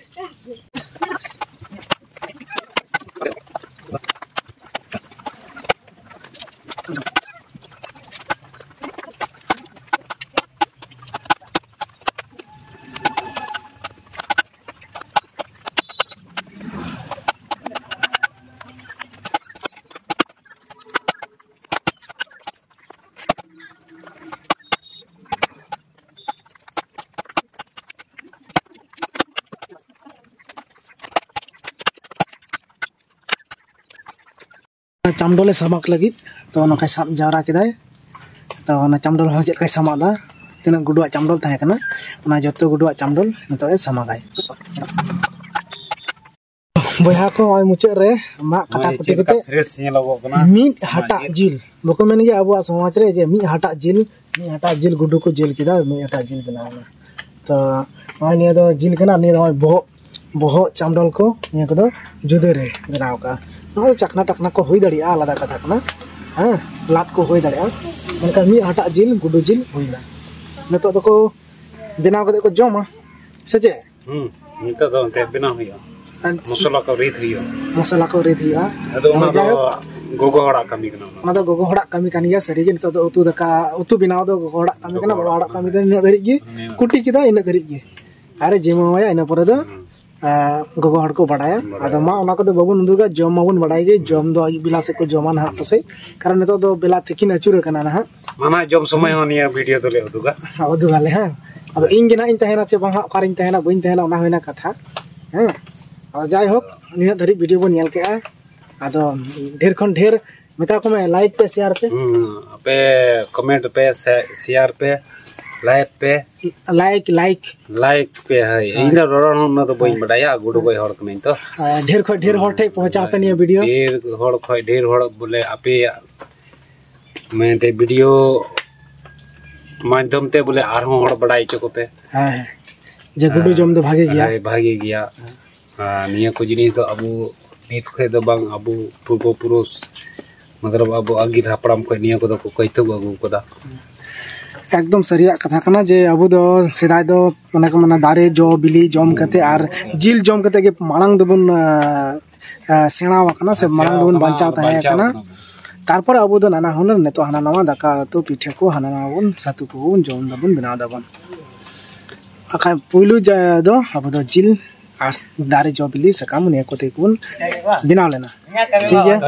ᱪᱟᱢᱰᱚᱞᱮ ᱥᱟᱢᱟᱜ ᱞᱟᱹᱜᱤᱫ, ᱛᱚ ᱱᱚᱝᱠᱟᱭ ᱥᱟᱵ ᱡᱟᱣᱨᱟ ᱠᱮᱫᱟᱭ᱾ ᱛᱚ ᱚᱱᱟ ᱪᱟᱢᱰᱚᱞ ᱦᱚᱸ ᱪᱮᱫ ᱞᱮᱠᱟᱭ ᱥᱟᱢᱟᱜ ᱫᱟ, ᱛᱤᱱᱟᱹᱜ ᱜᱩᱰᱩᱣᱟᱜ ᱪᱟᱢᱰᱚᱞ ᱛᱟᱦᱮᱸ ᱠᱟᱱᱟ, ᱚᱱᱟ ᱡᱚᱛᱚ ᱜᱩᱰᱩᱣᱟᱜ ᱪᱟᱢᱰᱚᱞ ᱱᱤᱛᱚᱜ ᱮ ᱥᱟᱢᱟᱜᱟᱭ᱾ ᱵᱚᱭᱦᱟ ᱠᱚ, ᱱᱚᱜᱼᱚᱭ ᱢᱩᱪᱟᱹᱫ ᱨᱮ ᱢᱟᱜ ᱠᱟᱴᱟ ᱱᱚᱜᱼᱚᱭ ᱠᱩᱴᱤ ᱪᱮᱫ ᱞᱮᱠᱟ ᱠᱟᱛᱮ fresh ᱧᱮᱞᱚᱜᱚᱜ ᱠᱟᱱᱟ᱾ ᱢᱤᱫ ᱦᱟᱴᱟᱜ ᱡᱤᱞ, ᱵᱟᱠᱚ ᱢᱮᱱ ᱜᱮᱭᱟ ᱟᱵᱚᱣᱟᱜ ᱥᱚᱢᱟᱡᱽ ᱨᱮ ᱡᱮ ᱢᱤᱫ ᱦᱟᱴᱟᱜ ᱡᱤᱞ, ᱢᱤᱫ ᱦᱟᱴᱟᱜ ᱡᱤᱞ ᱜᱩᱰᱩ ᱠᱚ ᱡᱤᱞ ᱠᱮᱫᱟ, ᱢᱤᱫ ᱦᱟᱴᱟᱜ ᱡᱤᱞ ᱵᱮᱱᱟᱣ ᱮᱱᱟ᱾ ᱛᱚ ᱱᱚᱜᱼᱚᱭ ᱱᱤᱭᱟᱹ ᱫᱚ ᱡᱤᱞ ᱠᱟᱱᱟ, ᱱᱤᱭᱟᱹ ᱫᱚ ᱱᱚᱜᱼᱚᱭ ᱵᱚᱦᱚᱜ, ᱵᱚᱦᱚᱜ ᱪᱟᱢᱰᱚᱞ ᱠᱚ ᱱᱤᱭᱟᱹ ᱠᱚᱫᱚ ᱡᱩᱫᱟᱹ ᱨᱮ ᱵᱮᱱᱟᱣ ᱠᱟᱜᱼᱟ᱾ ᱱᱚᱣᱟ ᱫᱚ ᱪᱟᱠᱷᱱᱟ ᱴᱟᱠᱷᱱᱟ ᱠᱚ ᱦᱩᱭ ᱫᱟᱲᱮᱭᱟᱜᱼᱟ, ᱟᱞᱟᱫᱟ ᱠᱟᱛᱷᱟ ᱠᱟᱱᱟ, ᱦᱮᱸ, ᱞᱟᱫ ᱠᱚ ᱦᱩᱭ ᱫᱟᱲᱮᱭᱟᱜᱼᱟ, ᱢᱮᱱᱠᱷᱟᱱ ᱢᱤᱫ ᱦᱟᱴᱟᱜ ᱡᱤᱞ ᱜᱩᱰᱩ ᱡᱤᱞ ᱦᱩᱭᱱᱟ᱾ ᱱᱤᱛᱚᱜ ᱫᱚᱠᱚ ᱵᱮᱱᱟᱣ ᱠᱟᱛᱮ ᱠᱚ ᱡᱚᱢᱟ, ᱥᱮ ᱪᱮᱫ? ᱦᱩᱸ, ᱱᱤᱛᱚᱜ ᱫᱚ ᱚᱱᱛᱮ ᱵᱮᱱᱟᱣ ᱦᱩᱭᱩᱜᱼᱟ᱾ ᱟᱪᱪᱷᱟ᱾ ᱢᱚᱥᱞᱟ ᱠᱚ ᱨᱤᱫ ᱦᱩᱭᱩᱜᱼᱟ᱾ ᱢᱚᱥᱞᱟ ᱠᱚ ᱨᱤᱫ ᱦᱩᱭᱩᱜᱼᱟ᱾ ᱟᱫᱚ ᱚᱱᱟ ᱟᱫᱚ ᱫᱚ ᱡᱟᱭᱦᱳᱠ, ᱜᱚᱜᱚ ᱦᱚᱲᱟᱜ ᱠᱟᱹᱢᱤ ᱠᱟᱱᱟ ᱚᱱᱟ᱾ ᱚᱱᱟ ᱫᱚ ᱜᱚᱜᱚ ᱦᱚᱲᱟᱜ ᱠᱟᱹᱢᱤ ᱠᱟᱱ ᱜᱮᱭᱟ, ᱥᱟᱹᱨᱤᱜᱮ᱾ ᱱᱤᱛᱚᱜ ᱫᱚ ᱩᱛᱩ ᱫᱟᱠᱟ, ᱩᱛᱩ ᱵᱮᱱᱟᱣ ᱫᱚ ᱜᱚᱜᱚ ᱦᱚᱲᱟᱜ ᱠᱟᱹᱢᱤ ᱠᱟᱱᱟ, ᱜᱚᱜᱚ ᱵᱟᱵᱟ ᱦᱚᱲᱟᱜ ᱦᱚᱲᱟᱜ ᱠᱟᱹᱢᱤ ᱫᱚ ᱱᱤᱱᱟᱹᱜ ᱫᱷᱟᱹᱨᱤᱡ ᱜᱮ᱾ ᱦᱮᱸ᱾ ᱠᱩᱴᱤ ᱠᱮᱫᱟ, ᱤᱱᱟᱹᱜ ᱫᱷᱟᱹᱨᱤᱡ ᱜᱮ᱾ ᱟᱨᱮ ᱡᱤᱢᱟᱹᱣᱟᱭᱟ, ᱤᱱᱟᱹ ᱯᱚᱨᱮ ᱫᱚ, ᱦᱩᱸ᱾ ᱟᱸ, ᱜᱚᱜᱚ ᱦᱚᱲ ᱠᱚ ᱵᱟᱰᱟᱭᱟ᱾ ᱵᱟᱰᱟᱭᱟ᱾ ᱟᱫᱚ ᱢᱟ, ᱚᱱᱟ ᱠᱚᱫᱚ ᱵᱟᱵᱚᱱ ᱩᱫᱩᱜᱟ, ᱡᱚᱢ ᱢᱟᱵᱚᱱ ᱵᱟᱰᱟᱭ ᱜᱮ, ᱡᱚᱢ ᱫᱚ ᱟᱹᱭᱩᱵ ᱵᱮᱞᱟ ᱥᱮᱫ ᱠᱚ ᱡᱚᱢᱟ ᱱᱟᱦᱟᱜ ᱯᱟᱥᱮᱡ, ᱠᱟᱨᱚᱱ ᱱᱤᱛᱚᱜ ᱫᱚ ᱵᱮᱞᱟ ᱛᱤᱠᱤᱱ ᱟᱹᱪᱩᱨ ᱟᱠᱟᱱᱟ ᱱᱟᱦᱟᱜ᱾ ᱢᱟ ᱱᱟᱦᱟᱜ ᱡᱚᱢ ᱥᱚᱢᱚᱭ ᱦᱚᱸ ᱱᱤᱭᱟᱹ video ᱫᱚᱞᱮ ᱩᱫᱩᱜᱟ᱾ ᱦᱮᱸ, ᱩᱫᱩᱜᱟᱞᱮ, ᱦᱮᱸ᱾ ᱟᱫᱚ ᱤᱧ ᱜᱮ ᱱᱟᱦᱟᱜ ᱤᱧ ᱛᱟᱦᱮᱱᱟ ᱪᱮ ᱵᱟᱝ ᱦᱟᱸᱜ, ᱚᱠᱟᱨᱤᱧ ᱛᱟᱦᱮᱱᱟ, ᱵᱟᱹᱧ ᱛᱟᱦᱮᱱᱟ, ᱚᱱᱟ ᱦᱩᱭᱱᱟ ᱠᱟᱛᱷᱟ᱾ ᱦᱮᱸ, ᱟᱫᱚ ᱡᱟᱭᱦᱳᱠ, ᱱᱤᱱᱟᱹᱜ ᱫᱷᱟᱹᱨᱤᱡ video ᱵᱚᱱ ᱧᱮᱞ ᱠᱮᱜᱼᱟ᱾ ᱟᱫᱚ ᱰᱷᱮᱨ ᱠᱷᱚᱱ ᱰᱷᱮᱨ ᱢᱮᱛᱟ ᱠᱚ ᱢᱮ, like ᱯᱮ, share ᱯᱮ᱾ ᱦᱩᱸ, ᱟᱯᱮ comment ᱯᱮ, ᱥᱮ-, share ᱯᱮ, like ᱯᱮ᱾ Like, like᱾ Like ᱯᱮ, ᱦᱳᱭ᱾ ᱦᱳᱭ᱾ ᱤᱧ ᱫᱚ ᱨᱚᱲ ᱦᱚᱸ ᱩᱱᱟᱹᱜ ᱫᱚ ᱵᱟᱹᱧ ᱦᱳᱭ᱾ ᱵᱟᱰᱟᱭᱟ, ᱜᱩᱰᱩ ᱜᱚᱡ ᱦᱚᱲ ᱠᱟᱹᱱᱟᱹᱧ ᱛᱚ᱾ ᱟᱨ ᱰᱷᱮᱨ ᱠᱷᱚᱱ ᱰᱷᱮᱨ ᱦᱚᱲ ᱴᱷᱮᱱ ᱯᱚᱦᱪᱟᱣ ᱯᱮ ᱱᱤᱭᱟᱹ video᱾ ᱰᱷᱮᱨ ᱦᱚᱲ ᱠᱷᱚᱱ ᱰᱷᱮᱨ ᱦᱚᱲ ᱵᱚᱞᱮ ᱟᱯᱮᱭᱟᱜ ᱢᱮᱱᱛᱮ ᱵᱷᱤᱰᱤᱭᱳ ᱢᱟᱫᱽᱫᱷᱚᱢ ᱛᱮ ᱵᱚᱞᱮ ᱟᱨᱦᱚᱸ ᱦᱚᱲ ᱵᱟᱰᱟᱭ ᱦᱚᱪᱚ ᱠᱚᱯᱮ᱾ ᱦᱮᱸ, ᱡᱮ ᱜᱩᱰᱩ ᱡᱚᱢ ᱫᱚ ᱵᱷᱟᱜᱮ ᱜᱮᱭᱟ᱾ ᱦᱮᱸ, ᱵᱷᱟᱜᱮ ᱜᱮᱭᱟ᱾ ᱟᱨ ᱱᱤᱭᱟᱹ ᱠᱚ ᱡᱤᱱᱤᱥ ᱫᱚ ᱟᱵᱚ ᱱᱤᱛ ᱠᱷᱚᱡ ᱫᱚ ᱵᱟᱝ, ᱟᱵᱚ ᱯᱩᱨᱵᱚ ᱯᱩᱨᱩᱥ, ᱢᱚᱛᱞᱚᱵ ᱟᱵᱚ ᱟᱹᱜᱤᱞ ᱦᱟᱯᱲᱟᱢ ᱠᱷᱚᱡ ᱱᱤᱭᱟᱹ ᱠᱚᱫᱚ ᱠᱚ ᱠᱟᱹᱭᱛᱩᱠ ᱟᱹᱜᱩ ᱠᱟᱫᱟ᱾ ᱮᱠᱫᱚᱢ ᱥᱟᱹᱨᱤᱭᱟᱜ ᱠᱟᱛᱷᱟ ᱠᱟᱱᱟ ᱡᱮ ᱟᱵᱚ ᱫᱚ ᱥᱮᱫᱟᱭ ᱫᱚ ᱚᱱᱮ ᱠᱚ ᱢᱮᱱᱟ ᱫᱟᱨᱮ ᱡᱚ ᱵᱤᱞᱤ ᱡᱚᱢ ᱠᱟᱛᱮ ᱟᱨ ᱡᱤᱞ ᱡᱚᱢ ᱠᱟᱛᱮ ᱜᱮ ᱢᱟᱲᱟᱝ ᱫᱚᱵᱚᱱ, ᱟᱸ, ᱟᱸ, ᱥᱮᱬᱟᱣ ᱟᱠᱟᱱᱟ ᱥᱮ ᱢᱟᱲᱟᱝ ᱫᱚᱵᱚᱱ ᱵᱟᱧᱪᱟᱣ ᱛᱟᱦᱮᱸ ᱠᱟᱱᱟ᱾ ᱛᱟᱨᱯᱚᱨᱮ ᱟᱵᱚ ᱫᱚ ᱱᱟᱱᱟ ᱦᱩᱱᱟᱹᱨ ᱱᱤᱛᱚᱜ ᱦᱟᱱᱟ ᱱᱟᱣᱟ ᱫᱟᱠᱟ ᱩᱛᱩ ᱯᱤᱴᱷᱟᱹ ᱠᱚ ᱦᱟᱱᱟ ᱱᱟᱣᱟ ᱵᱚᱱ ᱥᱟᱹᱛᱩ ᱠᱚᱵᱚᱱ ᱡᱚᱢ ᱫᱟᱵᱚᱱ ᱵᱮᱱᱟᱣ ᱫᱟᱵᱚᱱ᱾ ᱵᱟᱠᱷᱟᱱ ᱯᱩᱭᱞᱩ ᱡᱟ ᱫᱚ ᱟᱵᱚ ᱫᱚ ᱡᱤᱞ ᱟᱨ ᱫᱟᱨᱮ ᱡᱚ ᱵᱤᱞᱤ ᱥᱟᱠᱟᱢ ᱱᱤᱭᱟᱹ ᱠᱚᱛᱮ ᱜᱮᱵᱚᱱ ᱵᱮᱱᱟᱣ ᱞᱮᱱᱟ᱾ ᱴᱷᱤᱠ ᱜᱮᱭᱟ᱾